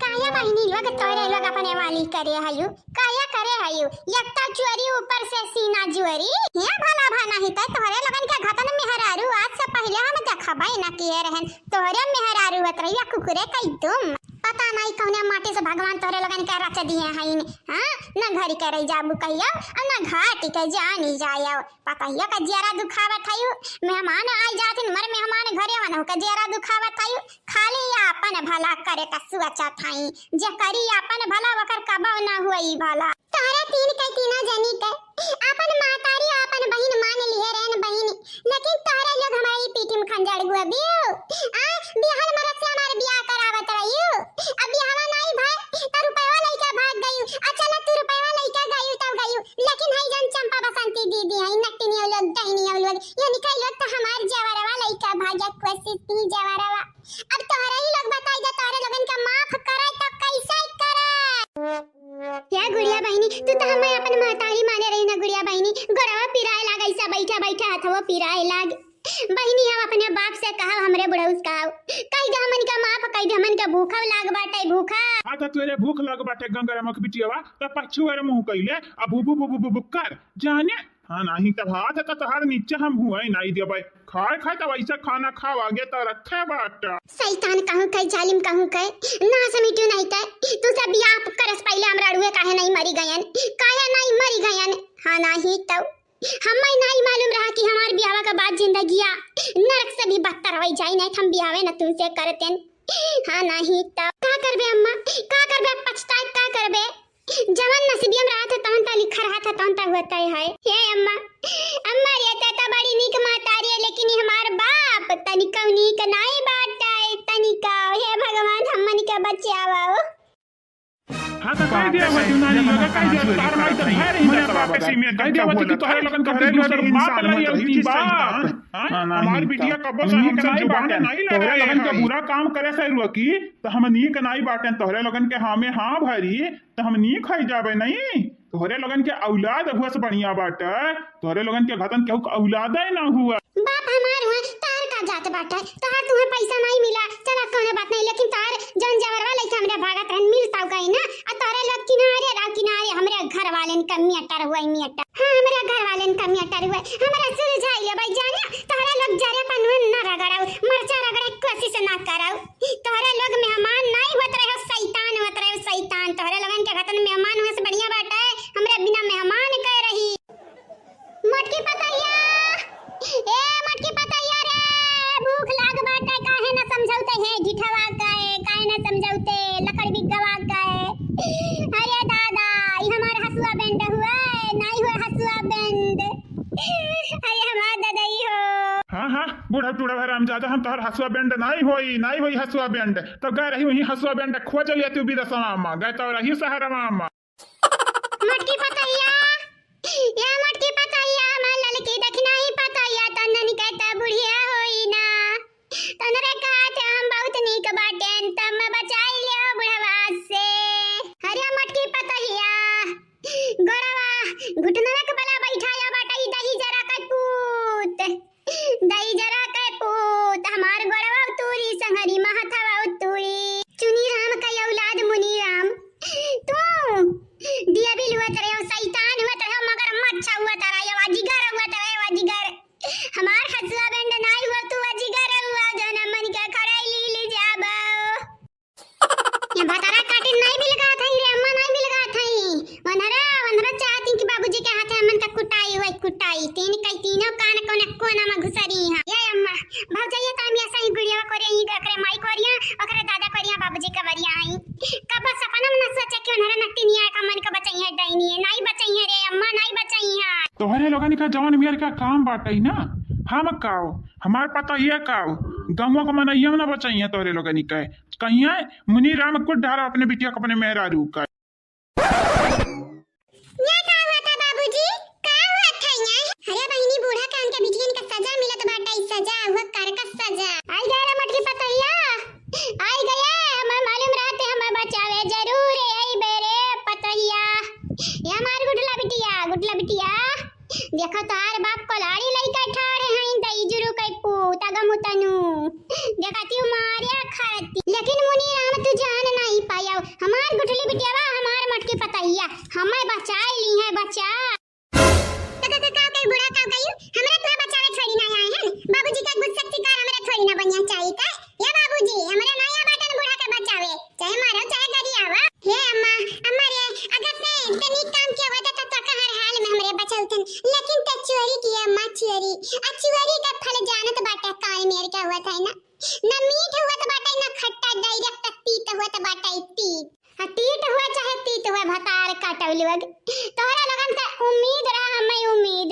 काया बहिनी लोग तोहरे लोग अपने वाली करे हयू, काया करे हयू, एक तो चोरी ऊपर से सीना जोरी। हे भला भा नहीं तो तोहरे लोगन के घतन मेहरारू आज से पहले हम देखबे न किए रहन। तोहरे मेहरारू होत रहिया कुकुरे कई तुम। पता नहीं कौने माटी से भगवान तोहरे लोगन के रच दिए हईन। हाँ, न घर के रह जाबू कहियो, और न घाट के जानी जायो। पतहिया का जियरा दुखावत हयू, मेहमान आई जाथिन, मर मेहमान घरे वनहु का जियरा दुखावत हयू। खाली आपन भला करे का सोचत हई, जे करी आपन भला ओकर कबो न होई भला। तो अरे तीन के तीनों जनी के अपन महतारी और अपन बहिन मान लिहे रहन बहिन, लेकिन तोहरे लोग हमारे ई पीठी में खंजड़ हुआ बियू। आ, बियाहल मरद से हमार बियाह करावत रहियो, अब बियाहवा नाई भय, त रुपयवा लइका भाग गयू। अच्छा ला तू रुपयवा लइका गयू तब गयू, लेकिन हई जन चंपा बसंती दीदी हई, नकटिनी हो लोग, डहिनी हो लोग, ये निकल लोग तो हमार जवरवा लइका भाग्या कोशिश ती जवरवा। अब तोहरे ही लोग बताई जा, तोहरे लोगन का माफ करे तो कैसे करे? या गुड़िया बहिनी, तू तो हमें अपन महतारी माने रही ना गुड़िया बहिनी, गोड़वा पिराए लाग, ऐसा बैठा बैठा हथवा पिराए लाग। बहिनी, हम अपने बाप से कहा, हमरे बुढ़ऊ से कहा, कह दे हमन का माफ, कह दे हमन का भूखा लाग बाटे, भूखा। हाँ, तो तोरे भूख लाग बाटे गंगाराम के बिटियावा, तो पछुआर मुंह कइले, अब भू भू भू भू भू भू कर, जाने। हाँ, नाही तब हाथ का तोहार नीचे हम हुए नाही देबै। खाए खाए तब ऐसा खाना खावा गे तो रखे बाटा। शैतान कहूँ के, जालिम कहूँ के, नास मिटू नहीं के, तू सब बियाह करस पहले हमरा अड़ुए काहे नहीं मरी गयन, काहे नहीं मरी गयन? हाँ, नाही तब हमें नहीं मालूम रहा कि हमार बियाह के बाद जिंदगिया नरक से भी बदतर हो जाई, नहीं तो हम बियाहे न तुमसे करतेन। हाँ, नाही तब का करबे अम्मा, का करबे, अब पछताए का करबे? जवन नसीबिया में रहत है, तवन त लिखा रहत है, तवन त होत है। हे अम्मा, अम्मा रे, ते त बड़ी नीक महतारी है, लेकिन ई हमार बाप तनिकौ नीक नाई बाटे, तनिका। हे भगवान, हमन के बचावा। हाँ, तो कह दिया हुआ तू नानी, लगा कह दिया, तार माई तो भय रही, मैं बाप के सीमे कह दिया हुआ कि तोहरे लगन का दूसर बाप नहीं होती बाप। हाँ, हमार बिटिया कबो से हमसे जुबान नहीं लड़ा है। तोहरे लगन का बुरा काम करे से रुआ की, तो हम नीक नाई बाटे, तोहरे लगन के हाँ में हाँ भरी, त हमनी खाई जाबे नहीं। तोहरे लोगन के औलाद हुआ से बढ़िया बाटे, तोहरे लोगन के घतन केहू के औलादे ना हुआ। बाप हमार हुआ, तोहर का जात बाटे, तोहर तुम्हें पैसा नहीं मिला, चला कौनो बात नहीं, लेकिन तोहर जौन जवरवा लइके हमरे भागत रहन मिलता गई ना, आ तोहरे लोग किनारे रहो, किनारे हमरे घर वालेन का मेटर हुआ, मेटर। हाँ, हमरे घर वालेन का मेटर हुआ, हमरा सुलझाई ले भाई जाने, तोहरे लोग जरे पर नून ना रगड़ाऊ, मरचा रगड़े के कोशिश ना कराऊ। तोहरे लोग मेहमान नाई होत रहे हो, शैतान होत रहे हो, शैतान। तोहरे लोगन के घतन मेहमान हुए से बढ़िया बाटे, हमरे बिना मेहमान के रही। मोटकी पतैया, ए मोटकी पतैया रे, भूख लाग बाटे, काहे ना समझौते है ढिठवा के, काहे ना समझौते लकड़ बिगवा के। अरे दादा, ई हमार हसुआ बैंड हुए, नाई हुए हसुआ बैंड। अरे हमार ददई हो। हाँ, हाँ, बूढ़ा टूढ़ा हरामजादा, हम तोहर हसुआ बैंड नाई होई, नाई होई हसुआ बैंड। तब गए रही वहीं हसुआ बैंड खोज लिया तू विदेशवा में, गए तो रही शहरवा में। मोटकी पतैया, या मोटकी पतैया, हमार ललकी दखिनाई पतैया, तनन के त बुढ़िया होई ना। तनरे कहत है हम बहुत नीक बाटेन, तब मैं बचाई लियो बुढ़वा से। अरे मोटकी पतैया, गोड़वा घुटनवा के बला बैठाया बाटा ई दही जरा के पूत। दही जरा के पूत, हमार गोड़वा उतूरी, संगरी महथवा उतूरी। चुनी राम का औलाद मुनी राम। तू दिया बिल हुआ तरह, शैतान हुआ तरह, मगरमच्छ हुआ तरह, ये अजगर हुआ तरह, ये अजगर। हमार हसुआ बैंड नाई हुआ, तू अजगर हुआ, जौन मन के खड़ाई ली, ली जाबो। ये भतारा काटिन नाई बिलगात हई रे अम्मा, नाई बिलगात हई। वनहरा, वनहरा चाहती कि बाबूजी के हाथे हमन का कुटाई हुई, कुटाई। तीन कई तीनों कान कोने कोना में घुसरी हैं। ये अम्मा, भौजैया तो हम ऐसा ही गुड़िया कोरिया, ही ओकरे माई कोरिया, ओकरे दादा कोरिया, बाबूजी का बरिया आई। कब सपना में न सोचे कि वनहरा नटिनिया का मन का बचई है, डैनी है, नाई बचई है रे अम्मा, नाई बचई है। तोहरे लोगन का जवन मेर का काम बाटई ना, हम काओ, हमार पता ये काओ, गंगवा का मनैया में ना बचई है तोहरे लोगन का। कहिए मुनी राम कुछ ढारा अपने बिटिया को अपने मेहरारू का। या का हुआ था बाबूजी? का हुआ था यहाँ? अरे बहिनी, बूढ़ा कान के बिटियन का सजा मिलत बाटे, सजा, हुआ कर का सजा। आई गया रे मोटकी पतैया, आई गया, हमें मालूम रहते हमें बचावे जरूर है, आई बेरे पतैया। ये हमार गुटला बिटिया, गुटला बिटिया। देखो तोहार बाप कोलाड़ी लइका ठाड़े हैं, दई जुरु कई पूत, अगम उतनु। देखा ती मारिया खरती। लेकिन मुनी राम तू जान नहीं पाया। हमार गुठली बिटियावा, हमार मोटकी पतैया, हमें बचाए ली है, बचा। तो का, का, का, का, बूढ़ा का कही? हमरा तोहरा बचावे थोड़ी ना आए हैं। बाबूजी का गुस्सा शिकार हमरा थोड़ी ना बनिया चाहिए का? या बाबूजी, हमरा नया बाटन बूढ़ा के बचावे, चाहे मारो, चाहे गरियावा। हे अम्मा, अम्मा रे, अगर ते, ते नीक काम किया होता तो, तो का हर हाल में हमरे बचौतन, लेकिन ते चोरी किया अम्मा, चोरी। आ चोरी का फल जानत बाटे काई मेर क्या हुआ था ना? ना मीठ हुआ तो बाटे, ना खट्टा, direct तीत हुआ तो बाटे, तीत। आ तीत हुआ चाहे तीत हुआ, भतार काट बाटउ लोग। तोहरा लोगन से उम्मीद रहा हमें, उम्मीद।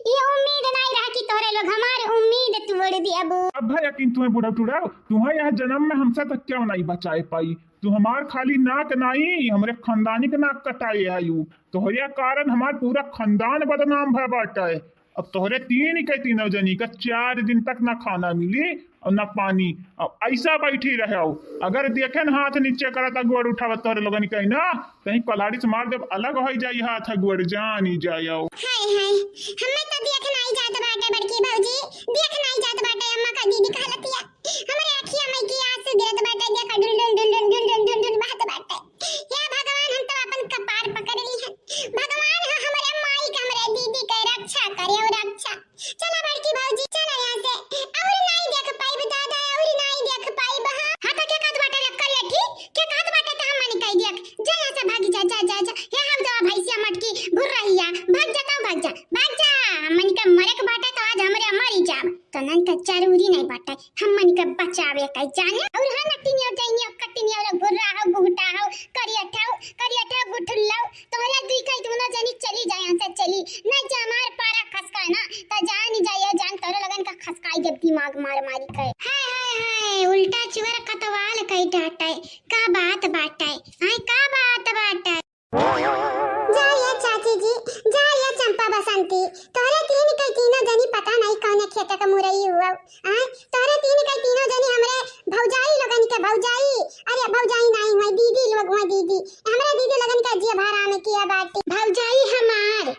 ये उम्मीद नाहीं रहा कि तोहरे लोग हमार उम्मीद तोड़ दियबू। अब भाई यकीन तुम्हें बुढ़ऊ टुड़ऊ, तुम्हें यह जन्म में हमसे तो क्यों नाहीं बचाए पाई? तू हमार खाली नाक नाहीं, हमरे खानदानी के नाक कटाए आयु। तोहरे कारण हमार पूरा खानदान बदनाम भय बाटे। अब तोहरे तीन के तीनों जनी का चार दिन तक ना खाना मिली और ना पानी, अब ऐसा बैठी रहो। अगर देखेन हाथ नीचे करत, गोड़ उठावत तोहरे लोगन के ना, कहीं कुल्हाड़ी से मार देब, अलग होइ जाई हाथ गोड़, जानी जायो। हाय, हाय, हमें तो देख नाहीं जात बाटे बड़की भौजी, देख नाहीं जात बाटे अम्मा का दीदी का हालतिया। हमरे अखिया में की आंसू गिरत बाटे, देखा ढुन ढुन ढुन ढुन ढुन ढुन ढुन ढुन बहत बाटे। हे भगवान, हम तो अपन कपार पकड़ ली है। भगवान हो हमरे माई के, हमरे दीदी के रक्षा करे और रक्षा। चला बड़की भौजी, चला यहाँ से। और नाहीं देख पाइब दादा, और नाहीं देख पाइब। हाँ, हाँ तो के कहत बाटे रे करिया, ठीक? के कहत बाटे त हम मनी कह दिया। जा यहाँ से, भागी जा, जा, जा, जा। हे हम जवा भैंसिया मटकी भुर रही है, भाग जा, तो भाग जा, भाग जा। हमन के मरे के बाटे तो आज हमरे मरी जाब। तो नन के जरूरी नाहीं बाटे हमन के बचावे के जाने। और हाँ नटिनियो, जइनियो, कटिनियो, लोग भुर्रा हो, गुहटा हो, करियठा हो, करियठा हो, गुठुल्ला हो, तोहरा दुई कई दूनो जनी चली जाए यहाँ से चली। ना जा हमार पारा खसका ना, त जान जाइयो जान, तोहरा लोगन का खसकाई देब दिमाग मार मारी के। हाय, हाय, हाय, उल्टा चुअर कतवाल कई डाटे। का बात बाटे? हाय, का बात बाटे? जा ये चाची जी, जा ये चंपा बसंती, तोहरे तीन के तीनों जनी पता नाहीं कौने खेत के मुरई हुआ। आय, तोहरे तीन के तीनों जनी हमरे भौजाई लोगन के भौजाई, अरे भौजाई नाहीं हुआ, दीदी लोग हुआ, दीदी, हमरे दीदी लोगन के जियब हराम किया बाटी। भौजाई हमार,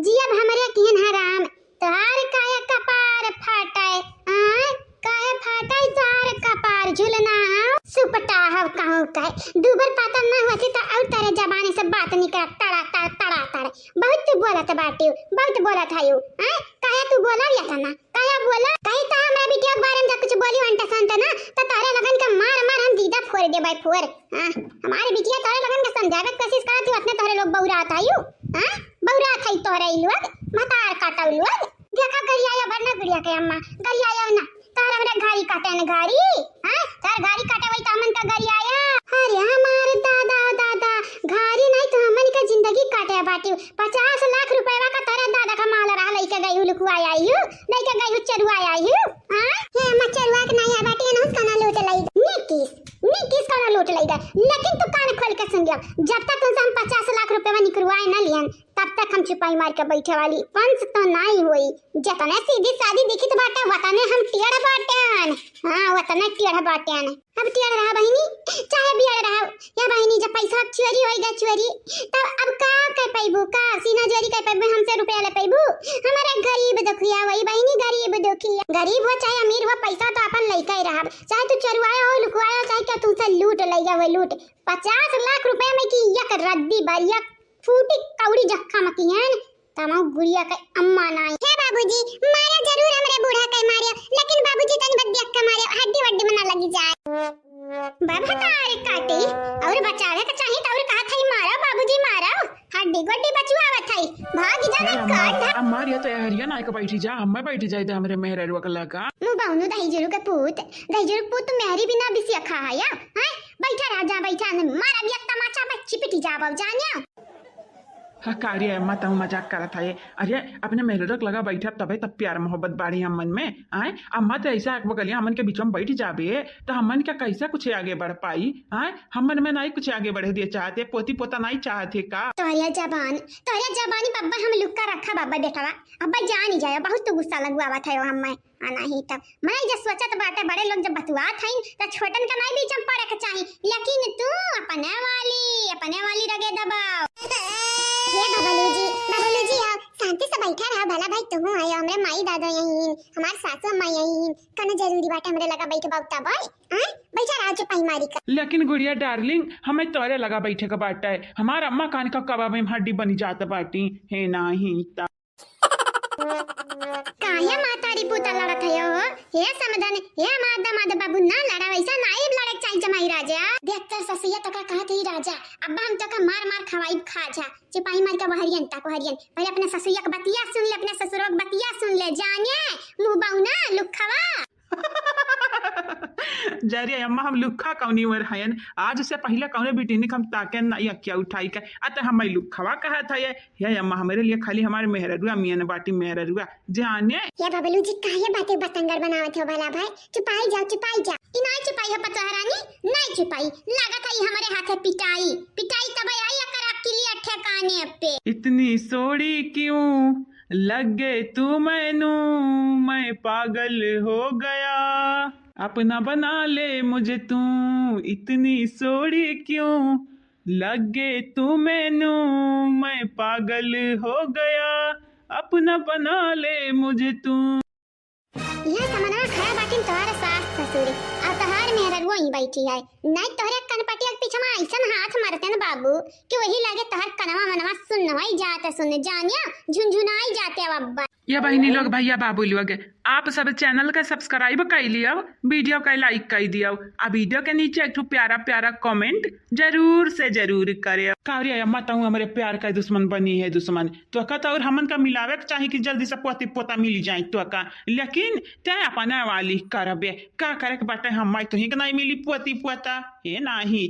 जियब हमरे किहन हराम, तोहार काहे कपार फाटे, आय? काहे फाटे तोहार कपार? झुलना हव, सुपटा हव कहूँ के। दूबर पातर ना होती त और तेरे जबानी से बात निकलत तड़ा तड़, तड़ा तड़। बहुत तू बोलत बाटिउ, बहुत बोलत हयू, आय? काहे तू बोला रिया था ना? काहे बोला? कहीं तो हमरा बिटिया के बारे में जब कुछ बोली अंट संट ना, त तोहरे लोगन के मार मार हम दीदा फोर देबै फोर। हाँ, हमारे बिटिया तोहरे लोगन के समझावे के कोशिश करत ही, उतने तोहरे लोग बौरात हयू। हाँ, बौरात हई तोहरे ई लोग, भतार काटल लोग। देखा गरियाया भर ना गुड़िया के अम्मा, गरियाया ना। तोहर हमरे घारी काटे न घारी, हाँ? तोहर घारी काटे वही तो हमन का गरियाया। अरे हमार दादा, ओ दादा, घारी नाहीं तो हमन का जिंदगी काटे बाटी। पचास लाख रुपया का तोहरे दादा का माल रहा, लइके गई हूँ लुकुआ आई हूँ, लइके गई हूँ चरुआ आई हूँ, हाँ? हे अम्मा चरुआ के नाहीं आ बाटी, एनहुस कौनो लूट लई। नीतीश, नीतीश कौनो लूट लई गए, लेकिन तू कान खोल के सुन लिया, जब तक तुमसे हम पचास लाख रुपया निकरवाए ना लियन, तब तक हम चुपाई मार के बैठे वाली, पंच तो नाहीं होई। जतने सीधी सादी दिखित बाटे, वतने हम टेढ़ बाटेन। हाँ, वतने टेढ़ बाटेन। अब टेढ़ रहा बहिनी, चाहे बियढ़ रहा, या बहिनी, जब पैसा चोरी होई गा चोरी, तब अब का कर पैबू, का सीना जोरी कर पैबू, हमसे रुपया ले पैबू? हमारे गरीब दुखिया वही बहिनी, गरीब दुखिया, गरीब हो चाहे अमीर हो, पैसा तो अपन लइका ही रहब, चाहे तू चोरवाया हो, लुकवाया हो, चाहे क्यों तुमसे लूट लइगा वही लूट। पचास लाख रुपया में की एक रद्दी बा, एक फूटी कौड़ी जख्खा मकियन, तमो गुड़िया के अम्मा नाई। हे बाबूजी, मारो जरूर हमरे बूढ़ा के मारियो, लेकिन बाबूजी तनी बस देख के मारियो, हड्डी वड्डी में ना लगी जाए। बाबा तारे काटी, और बचावे के चाही त और कहा था मारो बाबूजी मारो, हड्डी गोड्डी बचुआवत है, भाग जा ना अरे अम्मा, काट। अब मारियो तो हरिया ना के बैठी जा, हमें बैठी जाए दे हमरे मेहररुआ के लगा। मुँह बाउनु दही जरू के पूत, दही जरू के पूत तू मेहरी बिना बिसिया खा है या, हैं? बैठा रह जा, बैठा, नहीं मारब एक तमाचा में चिपिटी जाबो, जानिया। हाँ, का रे अम्मा, तहूँ मजाक करत है? अरे, अपने मेहररुआ के लगा बैठब तबे तब प्यार मोहब्बत बाढ़ी हमन में, आय? अम्मा तो ऐसा आँख बगलिया हमन के बीच में बैठ जाबे, तो हमन के कैसे कुछ आगे बढ़ पाई, आय? हमन में नाहीं कुछ आगे बढ़े दिए चाहते, पोती पोता नाहीं चाहते का? तोहरे जबान, तोहरे जबानी बब्बा हम लुक्का रखा बब्बा बेटवा, अब्बा जानी जाए, बहुत तो गुस्सा लगवावत है हमें। आ नाहीं तब मनई जब सोचत बाटे, बड़े लोग जब बतुआत हईन, त छोटन का नाहीं बीच में पड़े के चाही। लेकिन तू अपने वाली, अपने वाली रगे दबाओ। ये बबलू जी, बबलू जी आओ, शांति से बैठा रहा, भला भाई तुहूँ आयो, हमरे माई दादा यहीं, हमार सासू अम्मा यहीं, कौनो जरूरी बाटे हमरे लगा बैठ बाउता बोल, हाँ? बैठा रहा चुपाई मारी का। लेकिन गुड़िया डार्लिंग, हमें तोरे लगा बैठे के बाटे, हमार अम्मा कान का कबाब में हड्डी बनी जात बाटी, हे नाहीं ता। काहे मातारी पूता लड़त है हो? हे समधन, हे हमार दामाद बाबू, ना लड़ा, वैसा नाहीं लड़े के चाही जमाई राजा। देख तोर ससुइया तो का कहत ही राजा, अब्बा हम तो का मार मार खवाई खा जा, चिपाई मार के बहरियन तक बहरियन। पहले अपने ससुइया के बतिया सुन ले, अपने ससुरो के बतिया सुन ले, जाने मुँह बाउना लुखवा। जा रे अम्मा, हम लुक्खा कौनी ओर हयन, आज से पहिले कौने बिटिनी के हम ताकेन ना अखिया उठाई के, अत हम लुक्खवा कहत है। हे अम्मा, हमरे लिए खाली हमार मेहररुआ मियन बाटी, मेहररुआ जाने। या बबलू जी, काहे बाते बतंगड़ बनावत हो भला भाई? चुपाई जाओ, चुपाई जाओ। ई नाई चुपाई है पतोह रानी, नाई चुपाई। लागत है ई हमरे हाथे पिटाई, पिटाई तब आई अकर अकिलिया ठिकाने पे। इतनी सोड़ी क्यों लग गए तू मैनू, मैं पागल हो गया। अपना बना ले मुझे तू, इतनी सोड़ी क्यों लग गए तू मैनू, मैं पागल हो गया। अपना बना ले मुझे तू। यहाँ समनवा खड़ा बाटिन तोहार सास ससुर, और तोहार मेहररुआ ही बैठी है। नहीं तोहरे कनपटिया के पीछे में ऐसन हाथ मारते न बाबू कि वही लागे तोहार कनवा मनवा सुन्न होई जात, सुन्न जानिया झुनझुनाई जाते अब अब्बा। ये बहिनी लोग, भैया बाबू लोग, आप सब channel का subscribe कर लियो, video का like कर दियो, आ video के नीचे एक ठो प्यारा प्यारा comment जरूर से जरूर करे। का रे अम्मा, तू हमरे प्यार का दुश्मन बनी है, दुश्मन? तोहका तो और हमन का मिलावे के चाही कि जल्दी से पोती पोता मिल जाए तोहका, लेकिन ते अपना वाली करबे। का करे के बाटे, हम माई तोही के नहीं मिली पोती पोता, हे नाही।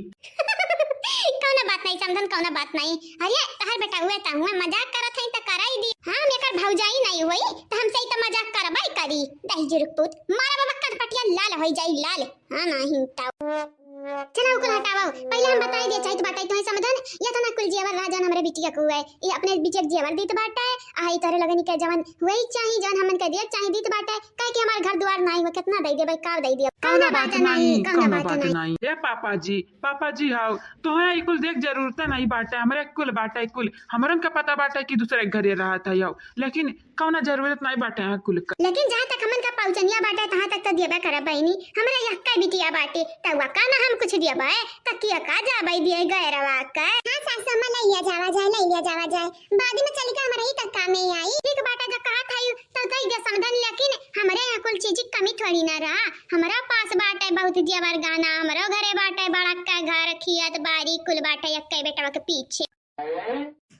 कौनो बात नहीं समधन, कौनो बात नहीं। अरे तहर बेटा हुए त हुए मजाक करत है त कराई दी। हाँ, हम एकर भौजाई नहीं हुई त हमसे ही त मजाक करबे करी। दही जुरुक पूत, मारा बाबा कनपटिया लाल होई जाई, लाल। हाँ, नाही त। चला, ओकुल हटावा। पहिले हम बताई दे चाहत बाटे तोहे समधन, ये तो ना कुल जेवर रहा जौन हमरे बिटिया के हुए। ये अपने बिटिया के जेवर दीत बाटे, आ ई तोहरे लगनी के जवन हुए चाही, जौन हमन के दिए चाही दीत बाटे, काहे कि हमार घर दुआर नाही हुए, कितना दे देबे, का दे देबे। कौनो बात नाही, कौनो बात नाही। ए पापा जी, पापा जी हाउ, तोहे ई कुल देख जरूरत नहीं बाटे, हमरे कुल बाटे कुल, हमरन का पता बाटे कि दूसरे घरे रहत है, लेकिन कौनो जरूरत नहीं बाटे यहाँ कुल का। लेकिन जहाँ तक हमन का पहुँचनिया बाटे, तहाँ तक तो दियबे करब बहिनी। हमरा यक्का बिटिया बाटे, तउआ का ना हम कुछ दियबे, तकिया का जाबे दिए गैरवा का। हाँ सासु अम्मा, लइया जावा जाए, लइया जावा जाए, बाद में चली के हमरा ही तक कामे आई। ठीक बाटे, जब कहत हई तो दे दे समधन, लेकिन हमरे यहाँ कुल चीज की कमी थोड़ी ना रहा। हमरा पास बाटे बहुत जेवर गहना, हमरो घरे बाटे बड़का घर, खियत बारी कुल बाटे यक्के बेटवा के पीछे।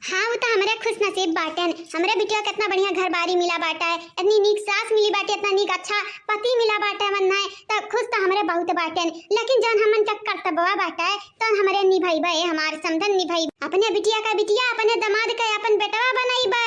हाँ, उ त हमरे खुश नसीब बाटेन। हमरे बिटिया के इतना बढ़िया घर बारी मिला बाटे, इतनी नीक सास मिली बाटे, इतना नीक अच्छा पति मिला बाटे, मन है त खुश त हमरे बहुत बाटेन। लेकिन जौन हमन के कर्तव्यवा बाटे, तौन हमरे निभइबे, हमार समधन निभइबे। अपने बिटिया का बिटिया, अपने दामाद के अपन बेटवा बनइबे।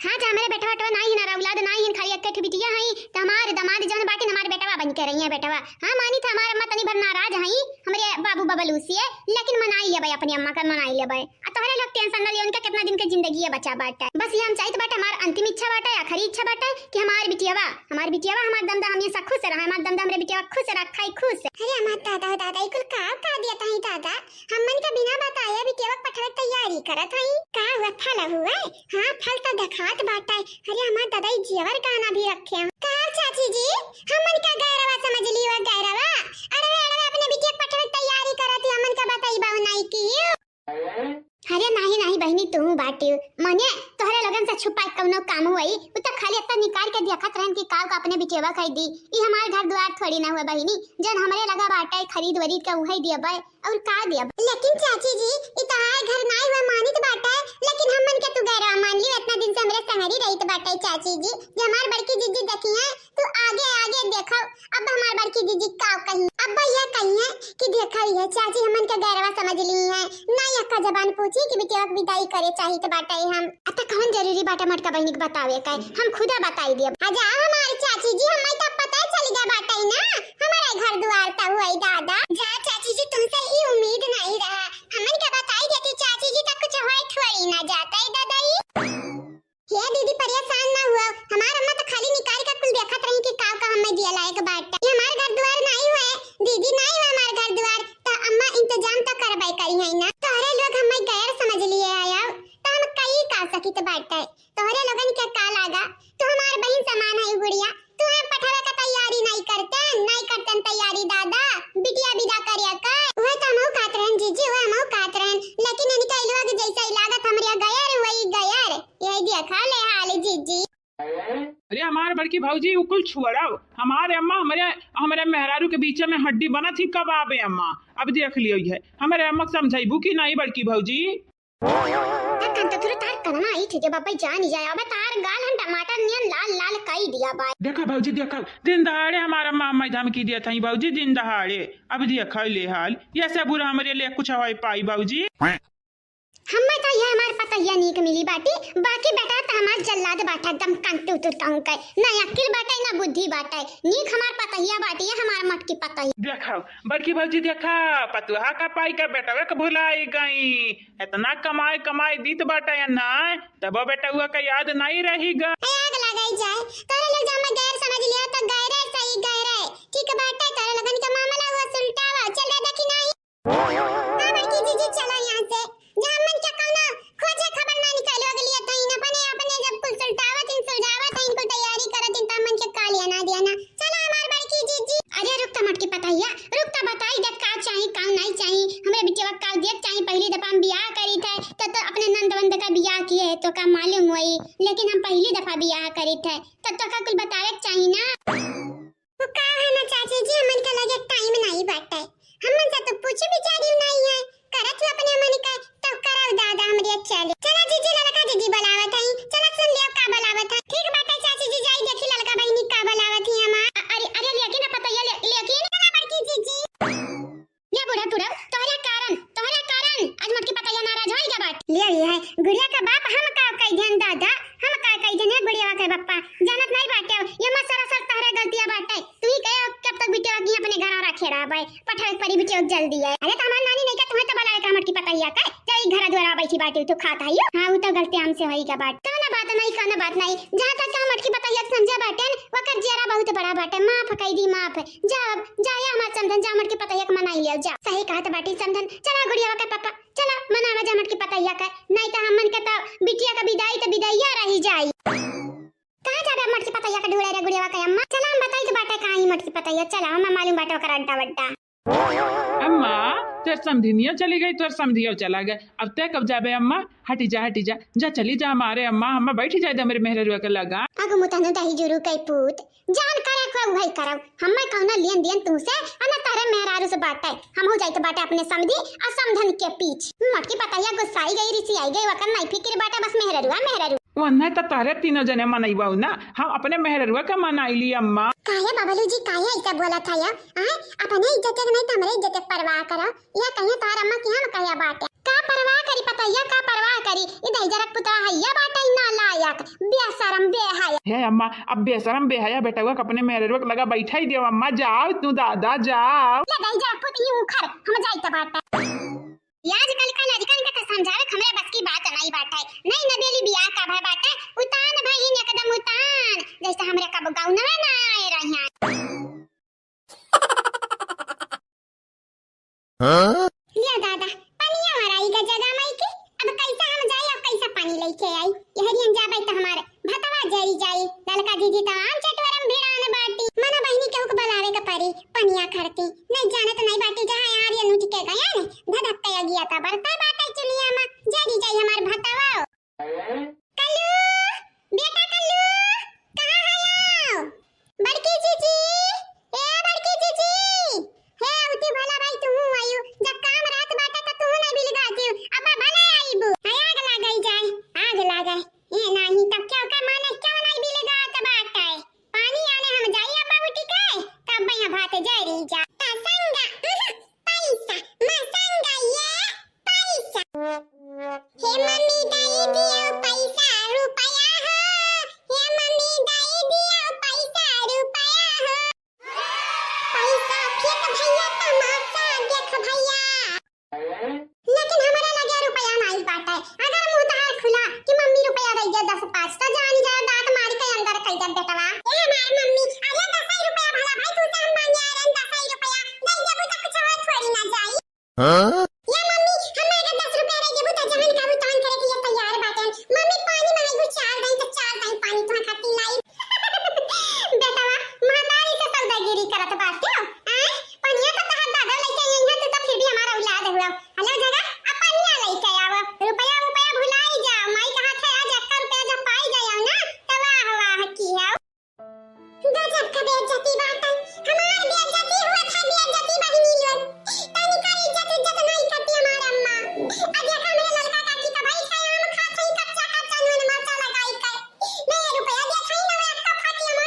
हाँ, त हमरे बेटवा वेटवा नाई है ना, औलाद नाई है, खाली एक ठे बिटिया है, त हमार दामाद जौन बाटे हमार बेटवा बन के रही है, बेटवा। हाँ, मानी त हमार अम्मा तनी भर नाराज है हमरे बाबू बबलू से, लेकिन मनाई लेबे, अपनी अम्मा का मनाई लेबे। आ तोहरे लोग tension न लियो, उनका कितना दिन के जिंदगी है बचा बाटे। बस ये हम चाहित बाटे, हमार अंतिम इच्छा बाटे, आखिरी इच्छा बाटे कि हमार बिटियावा, हमार बिटियावा, हमार दमदा हमेशा खुश रहे, हमार दमदा हमरे बिटियावा खुश रखे, खुश। अरे हमार दादा, दादा, ई कुल का, का दिया ताही दादा? हमन का बिना बताए बिटियावा के पठवे के तैयारी करत हई। का हुआ, फल हुआ? हाँ, फल तो देखात बाटे। अरे हमार दादा, ई जेवर गहना भी रखे हैं। का चाची जी, हमन का गैरवा समझ लियो, गैरवा? अरे वे, अरे वे, अपने बिटिया के पठवे के तैयारी करत ही, हमन का बताइबा नहीं की। अरे नाही, नाही बहिनी, तू बाटियो। मने तोहरे लोगन से छुपा के कौनो काम हुई? उ त खाली इतना निकाल के देखत रहन कि काव का अपने बिटियावा कह दी। ई हमार घर दुआर थोड़ी ना हुआ बहिनी, जौन हमरे लगा बाटे खरीद वरीद के उहे दियबे, और का दियबे। लेकिन चाची जी, ई तोहार घर नाई हुआ मानित बाटे, लेकिन हमन के तू गैरवा मान लियो, इतना दिन से हमरे संगरी रहित बाटे चाची जी, जे हमार बड़की जीजी देखी हैं, तू आगे आगे देखो, अब हमार बड़की जीजी का कही, अब ये कही है कि देखो ये चाची हमन के गैरवा समझ ली है, ना यक्का जबान पूछी कि बिटिया के विदाई करे चाहित बाटे हम। अत कौन जरूरी बाटे मोटका बहिनी के बतावे का, हम खुदा बताई दियब। अच्छा हमार चाची जी, हमें तो पता चल गया बाटे ना, हमारे घर दुआर त हुई दादा। जा चाची जी, तुमसे ई उम्मीद नहीं रहा, हमन के बताई देती चाची जी, तो कुछ होई थोड़ी ना जाता है दादा ई। हे दीदी, परेशान ना हुआ, हमार अम्मा तो खाली निकाल के कुल देखत रही कि काव का हमें दिया लायक बाटे। ये हमार घर दुआर नाई हुए, दीदी नाई हुए हमार घर दुआर, तो अम्मा इंतजाम तो करबे करी है ना। तोहरे लोग हमें गैर समझ लिए आया, तो हम कई का सकित बाटे। तोहरे लोगन के का लागा, तू हमार बहिन समान है गुड़िया, तू हम पठावे का तैयारी नहीं करते, नहीं करते तैयारी दादा, बिटिया विदा करिया का। वह तो हमहू कहत रहन जीजी, वह हमहू कहत रहन, लेकिन इनका ई लोग जैसा ही लागत हमरे गैर वही गैर। यही देखा ले हाल जीजी। अरे हमार बड़की भौजी, उ कुल छोड़ो। हमारे अम्मा हमरे, हमरे मेहरारू के बीच में हड्डी बनत ही कब आवे अम्मा। अब देख लियो है, हमरे अम्मा के समझाइबू कि नहीं बड़की भौजी? तब कन तो तुरंत तार कनमा आई थे, जब अब्बे जान ही जाए। अबे तार गाल हम टमाटर नियन लाल लाल कई दिया बाय। देखा भौजी, देखा, दिन दहाड़े हमार अम्मा, अम्मा धमकी दिया था भौजी, दिन दहाड़े। अब देखा ले हाल, ये सब बुरा हमरे लिए कुछ होई पाई भौजी। हम्मे तो ये हमार पतोहिया नीक मिली बाटी, बाकी बेटा तो हमार जल्लाद बाटा, एकदम कांटू तुर कहूँ के, ना अक्ल बाटे ना बुद्धि बाटे। नीक हमार पतोहिया बाटी, ये हमार मटकी पतोहिया। देखा बड़की भौजी, देखा पतोहा का पाई का बेटवा के भुलाई गई। इतना कमाई कमाई दीत बाटे या ना, तबो बेटवा का याद नहीं रही गा। ए, आग लगाई जाए, तोरे लोग जहाँ गैर समझ लिया तो गैर है सही, गैर है ठीक बाटे। तोरे लोगन के मामला हुआ सुलटावा, चल रहा देखी नहीं। हाँ बड़की जीजी, चला यहाँ से। जहाँ मन के कौनो खोजे खबर ना निकालो, अगली तईन अपने, अपने जब कुल सुलटावत इन, सुलझावत इन, कुल तैयारी करत इन, तब मन के का लिया ना दिया ना। चला हमार बड़की जीजी। अरे रुक त मटकी पतोहिया, रुक त बताई दे का चाही, का नहीं चाही। हमरे बिटिया का देख चाही, पहली दफा हम बियाह करी थे, त तो अपने नंद वंद का बियाह किए है, तो का मालूम हुई, लेकिन हम पहली दफा बियाह करी थे, त तो का कुल बतावे के चाही ना। वो का है ना चाची जी, हमन के लगे टाइम नहीं बाटे, हमन से तो पूछे विचारी नहीं है, करत हो अपने मन के, तब करब दादा हमरे चले। चला जीजी, ललका जीजी बुलावत हई, चला सुन लियो का बुलावत है। ठीक बाटे चाची जी, जाई देखी ललका बहिनी का बुलावत ही हमार। अ-, अरे, अरे, लेकिन ना पतोहिया, ले-, लेकिन चला बड़की जीजी। ले बूढ़ा टूरा, तोहरे कारण, तोहरे कारण आज मटकी पतोहिया नाराज होई गया बाट। ले ये है, गुड़िया का बाप हम का कही देन दादा, हम का कही देन गुड़िया के बापा, जानत नहीं बाटे, ये मत सरासर तोहरे गलतिया बाटे। तू ही कहे कब तक बिटिया के अपने घर रखे रहबे, पठावे परी बिटिया जल्दी है। अरे तो हमार नानी नहीं का तुम्हें तो बुलावे का मटकी पतोहिया का, जाई घर द्वारा बैठी बाटे, तू खाता है। हाँ, वो तो गलती हमसे होई गया बाट। कौनो बात नहीं, कौनो बात नहीं, जहाँ तक हम मटकी पतोहिया समझा बाटे, वकर जियरा बहुत बड़ा बाटे, माफ कही दी, माफ। जा, जा, या हमार समधन, जा मटकी पतोहिया के मनाई लिया, जा। सही कहत बाटी समधन, चला गुड़िया के पापा, चला मनावा जा मटकी पतोहिया के, नहीं तो हमन के तो बिटिया का विदाई तो विदाइया रही जाई। कहाँ जाबे मटकी पतोहिया के ढूंढे रे गुड़िया के अम्मा? चला हम बताई तो बाटे कहाँ ही मटकी पतोहिया, चला हमें मालूम बाटे ओकर अड्डा वड्डा। अम्मा, तोर समधिनिया चली गई, तोर समधिया चला गए, अब तय कब जाबे अम्मा? हटी जा, हटी जा, जा चली जा हमारे अम्मा, हमें बैठी जाए दे हमरे मेहररुआ के लगा। अगो मुतहनु दही जुरू के पूत, जान करे को उहई करब। हम्मे कौनो लेन देन तुमसे, आ ना तोहरे मेहरारू से बाटे। हमहू जाइत बाटे अपने समधी आ समधन के पीछ। मटकी पतोहिया गुस्साई गई, रिसियाई गई, वकर नहीं फिकिर बाटे, बस मेहररुआ, मेहररुआ। वन्ने त तोहरे तीनों जने मनइबऊ ना, हम अपने मेहररुआ के मनाई ली अम्मा। काहे बबलू जी, काहे ऐसा बोला था या? आय, अपने इज्जत के नहीं त हमरे इज्जत के परवाह करो। या कहिए तोहर अम्मा की हम कहिया बाटे। का परवाह करी पतोहिया, का परवाह करी? ई दहिजरक पुतवा हइया बाटे नालायक, बेशरम, बेहया। हे अम्मा, अब बेशरम, बेहया बेटवा के अपने मेहररुआ के लगा बैठाई दियो अम्मा, जाओ तू दादा, जाओ। ले दहिजरक पुत, ई उखर, हम जाइत बाटे। ई आजकल का लड़कन के तो समझावे के हमरे बस की बात नहीं बाटे। नहीं नबेली बियाह का भय बाटे, उतान भई एकदम उतान, जैसे हमरे कब गौनवे ना आए रहिया। हाँ? लिया दादा, पनिया मराई का जगह माई के, अब कैसा हम जाई, अब कैसा पानी लेके आई? यहरियन जाबे त हमार भतवा जरी जाई। ललका जीजी त आम चटवरम भिड़ान बाटी। मना बहिनी केहू के बुलावे के परी, पनिया खरती। नहीं जानत नहीं बाटी, जहाँ यार ये लूट के गया ने, धधक के अगिया त बरता बाटे चुलिया में, जरी जाई हमार भतवा। कल्लू, बेटा कल्लू, कहाँ है आओ? बड़की जीजी, ए बड़की जीजी, हे उठी भला भाई, तुहू आयु, जब काम रहत बाटे त तुहू नहीं बिलगाती, अब भले आईबू। आय, आग लागई जाए, आग लागे। ए नाही, तब क्यों का माने, क्यों नहीं बिलगात बाटे? पानी आने हम जाई अब्बा उठी के, तब भैया भात जरी जा। तसंगा, उहुं, पैसा, मसंगा ये पैसा। हे मम्मी दई दियो पैसा रुपया हो, हे मम्मी दई दियो पैसा रुपया हो। पैसा फेंक भैया, तमाशा देख भैया। लेकिन हमारे लगे रुपया नहीं बाटे। अगर मुंह तहार खुला कि मम्मी रुपया दे दे दस पाँच, तो जान जा दांत मार के अंदर कह दे बेटवा। ए हमार मम्मी, अरे दस ही रुपया भला भाई, तू से हम मांगे आ रहे हैं दस ही रुपया, दे देबू तो कुछ और थोड़ी ना जाई। हाँ? या मम्मी, हम अगर दस रुपया दे देबू तो जहन कहबू तहन करे के लिए तैयार बाटे। मम्मी पानी मांगबू चार दाई तो चार दाई पानी तुम्हारे खातिर लाई। बेटवा, महतारी से सौदागिरी करत बाटे। आय, पनिया तो तहार दादा लेके आई हैं, तू तो फिर भी हमारा औलाद हुआ। हेलो जगह, अब पनिया लेके आवा। रुपया, रुपया भुलाई जाओ। माई कहा थे आज एक रुपया जब पाई जाओ ना, तो वाह, वाह की है। गजब का बेइज्जती बाटे। हमार बेइज्जती हुआ था, बेइज्जती बहिनी लोग। तनिका इज्जत, इज्जत नहीं करती हमार अम्मा। अब देखा हमरे ललका काकी का भाई खाए आम खात है, कच्चा, कच्चा नून मरचा लगाई के। नहीं रुपया दे खाई ना, एक तो खाती हम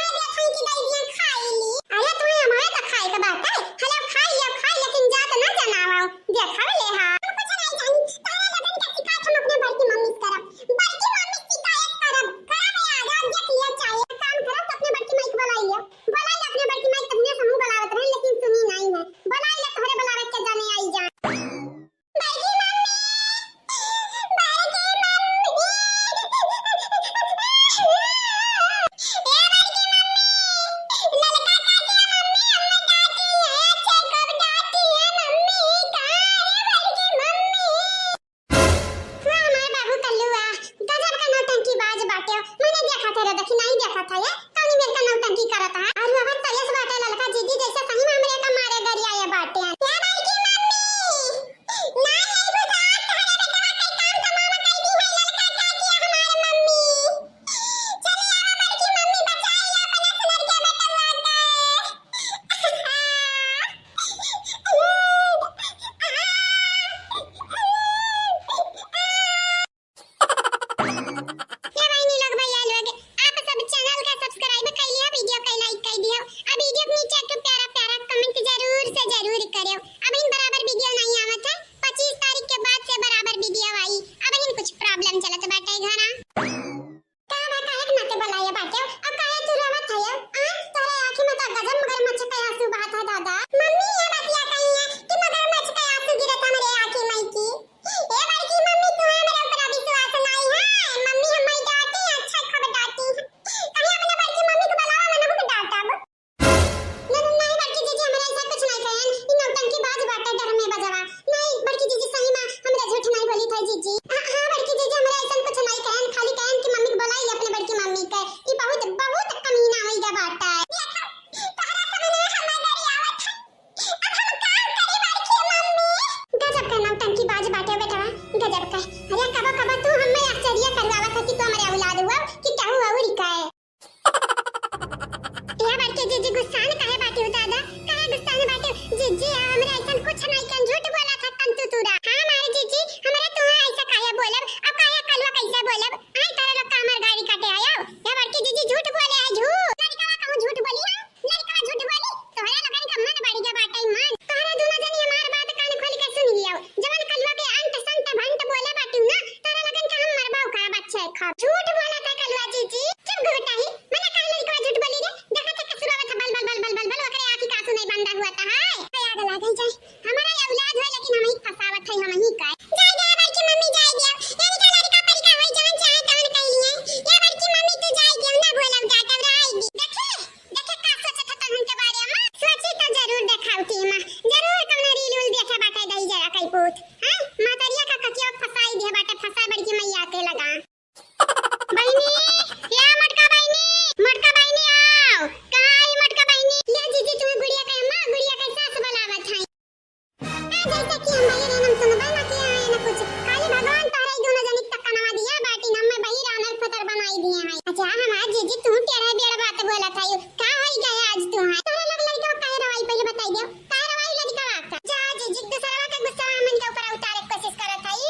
जी, तू टेढ़ा बेड़ा बात बोलत हई। का होई गया आज तू? हाँ, तोहरे लोग लड़का काहे रवाई, पहले बताई दे। काहे रवाई लड़का बात? जा जीजी, दूसरा का गुस्सा हमन के ऊपर उतारे के कोशिश करत हई।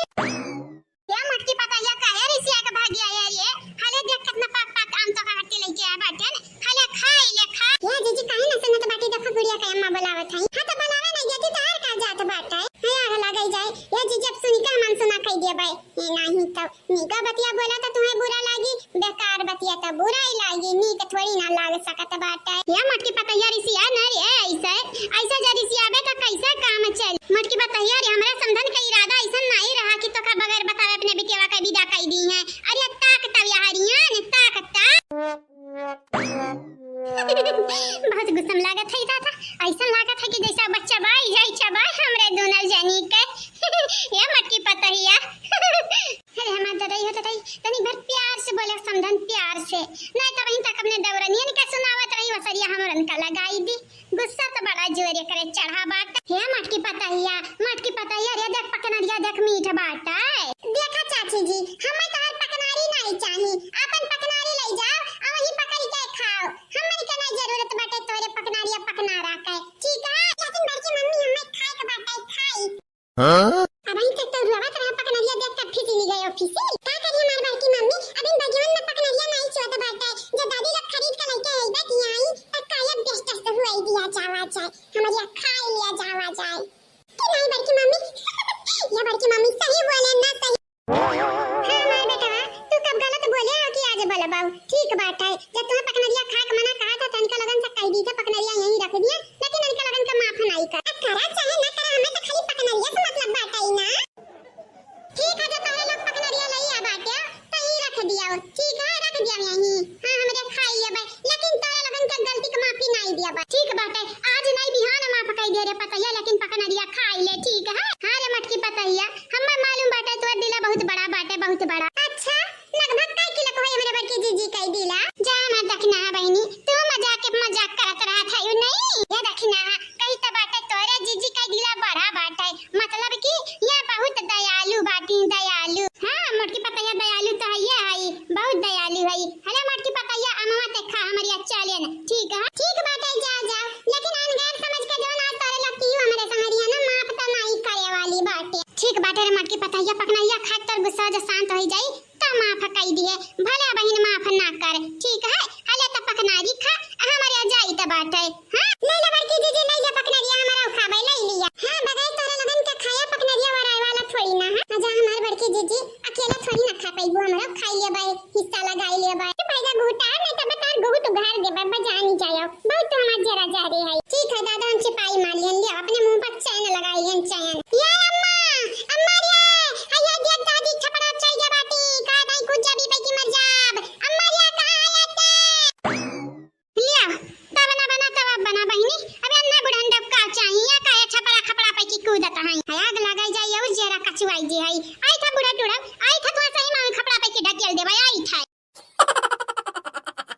या मोटकी पतैया काहे रिसिया के भागी आया रे? हले देख कितना पाक पाक आम तो काट के लेके आया बाटेन। हले खा, ले खा। या जीजी, काहे ना सुनत बाटी? देखो गुड़िया के अम्मा बुलावत हई। हाँ, तो बुलावे नहीं देती तो और का जात बाटे? हाँ, आग लगे जाए। या जीजी, अब सुनी का मन सुना कह दिया भाई। ये नहीं तो निका बतिया बोला तो तुम्हें बुरा लागी, बेकार बतिया तो बुरा ही लागी, नीक थोड़ी ना लाग सकत बाटे। या मोटकी पतैया रिसिया न रे, ऐसे, ऐसे जे रिसियाबे तो कैसे काम चल? मोटकी पतैया रे, हमरा समधन के इरादा ऐसन नहीं रहा कि तोका बगैर बतावे अपने बिटिया का विदा कर दी है। अरे ताक तब यहाँ रिया ने, ताक ता। बहुत गुस्सा में लागत है दादा, ऐसा लागत है कि जैसा बच्चा बाई जाई चबाई हमरे दोनों जनी के। या मोटकी पतैया। अरे हमार ददाई हो ददाई, तनी भर प्यार से बोले समधन, प्यार से, नहीं तो वहीं तक अपने दौरनियन के सुनावत रही, वसरिया हमरन का लगाई दी। गुस्सा तो बड़ा जोरे करे चढ़ा बाटे। हे मोटकी पतैया, मोटकी पतैया रे, देख पकनरिया देख मीठ बाटे। देखा चाची जी, हमें तोहर पकनारी नहीं चाही, अपन पकनारी ले जाओ और वहीं पकड़ के खाओ। हमन के नहीं जरूरत बाटे तोरे पकनारिया पकनारा के, ठीक है? लेकिन बड़की मम्मी, हमें खाए के बाटे, खाई। हाँ? अबहीं तक तो रुआवत रहा, पकनरिया देख के फिसिल गयो, फिसिल। का करी हमार बड़की मम्मी, अबहीं बगियन में पकनरिया नहीं चुअत बाटे। जब दादी लोग खरीद के लेके अइबे कि आई, त काया बेस्टस हुए दिया जावा जाए, हमरिया खाए लिया जावा जाए। कि नहीं बड़की मम्मी? या बड़की मम्मी सही बोले ना सही? हाँ, हमार बेटवा, तू कब गलत बोले हो कि आज बोलबऊ? ठीक बात है, जब तुम्हें पकनरिया खाए के मना कहा था, तो इनका लगन से कह दी था, पकनरिया यहीं रख दिया, लेकिन इनका लगन का माफ नहीं कर। अब करा चाहे ना करा, हमें तो खाली पकनरिया से मतलब बात आई ना। ठीक है, जब तोहरे लोग पकनरिया लई आ बाटे, तो ही रख दिया, ठीक है, रख दिया यहीं। हाँ, हमरे खाई लेबे, लेकिन तोहरे लोगन के गलती के माफी नहीं दिया बा। ठीक बाटे, आज नहीं बिहान माफ कर दे रे पतैया, लेकिन पकनरिया खाई ले, ठीक है? हाँ रे मोटकी पतैया, हमें मालूम बाटे तोर दिला बहुत बड़ा बाटे, बहुत बड़ा। अच्छा, लगभग कै किलो को है हमरे बड़की जीजी कै दिला? जा हमार दखिना बहिनी, तू मजाक के मजाक करत रहत है, यू नहीं? ये दखिना, कही तो बाटे तोरे जीजी कै दिला बड़ा बाटे, मतलब कि ये बहुत दयालु बाटी, दयालु। हाँ, मोटकी पतैया दयालु तो है, ये है, बहुत दयालु है। हले मोटकी पतैया, अमवा ते खा, हमरी अच्छा लेन, ठीक है? ठीक बाटे, जा, जा, लेकिन अनगैर समझ के जो ना तोरे लकी हमरे संगरिया ना माफ तो नहीं करे वाली बाटे। ठीक बाटे रे मोटकी पतैया, पकनरिया खा के तोर गुस्सा जो शांत हो जाई, त माफ कई दिए, भले बहिन माफ ना कर, ठीक है? हले त पकनारी खा, हमरे जाई त बाटे।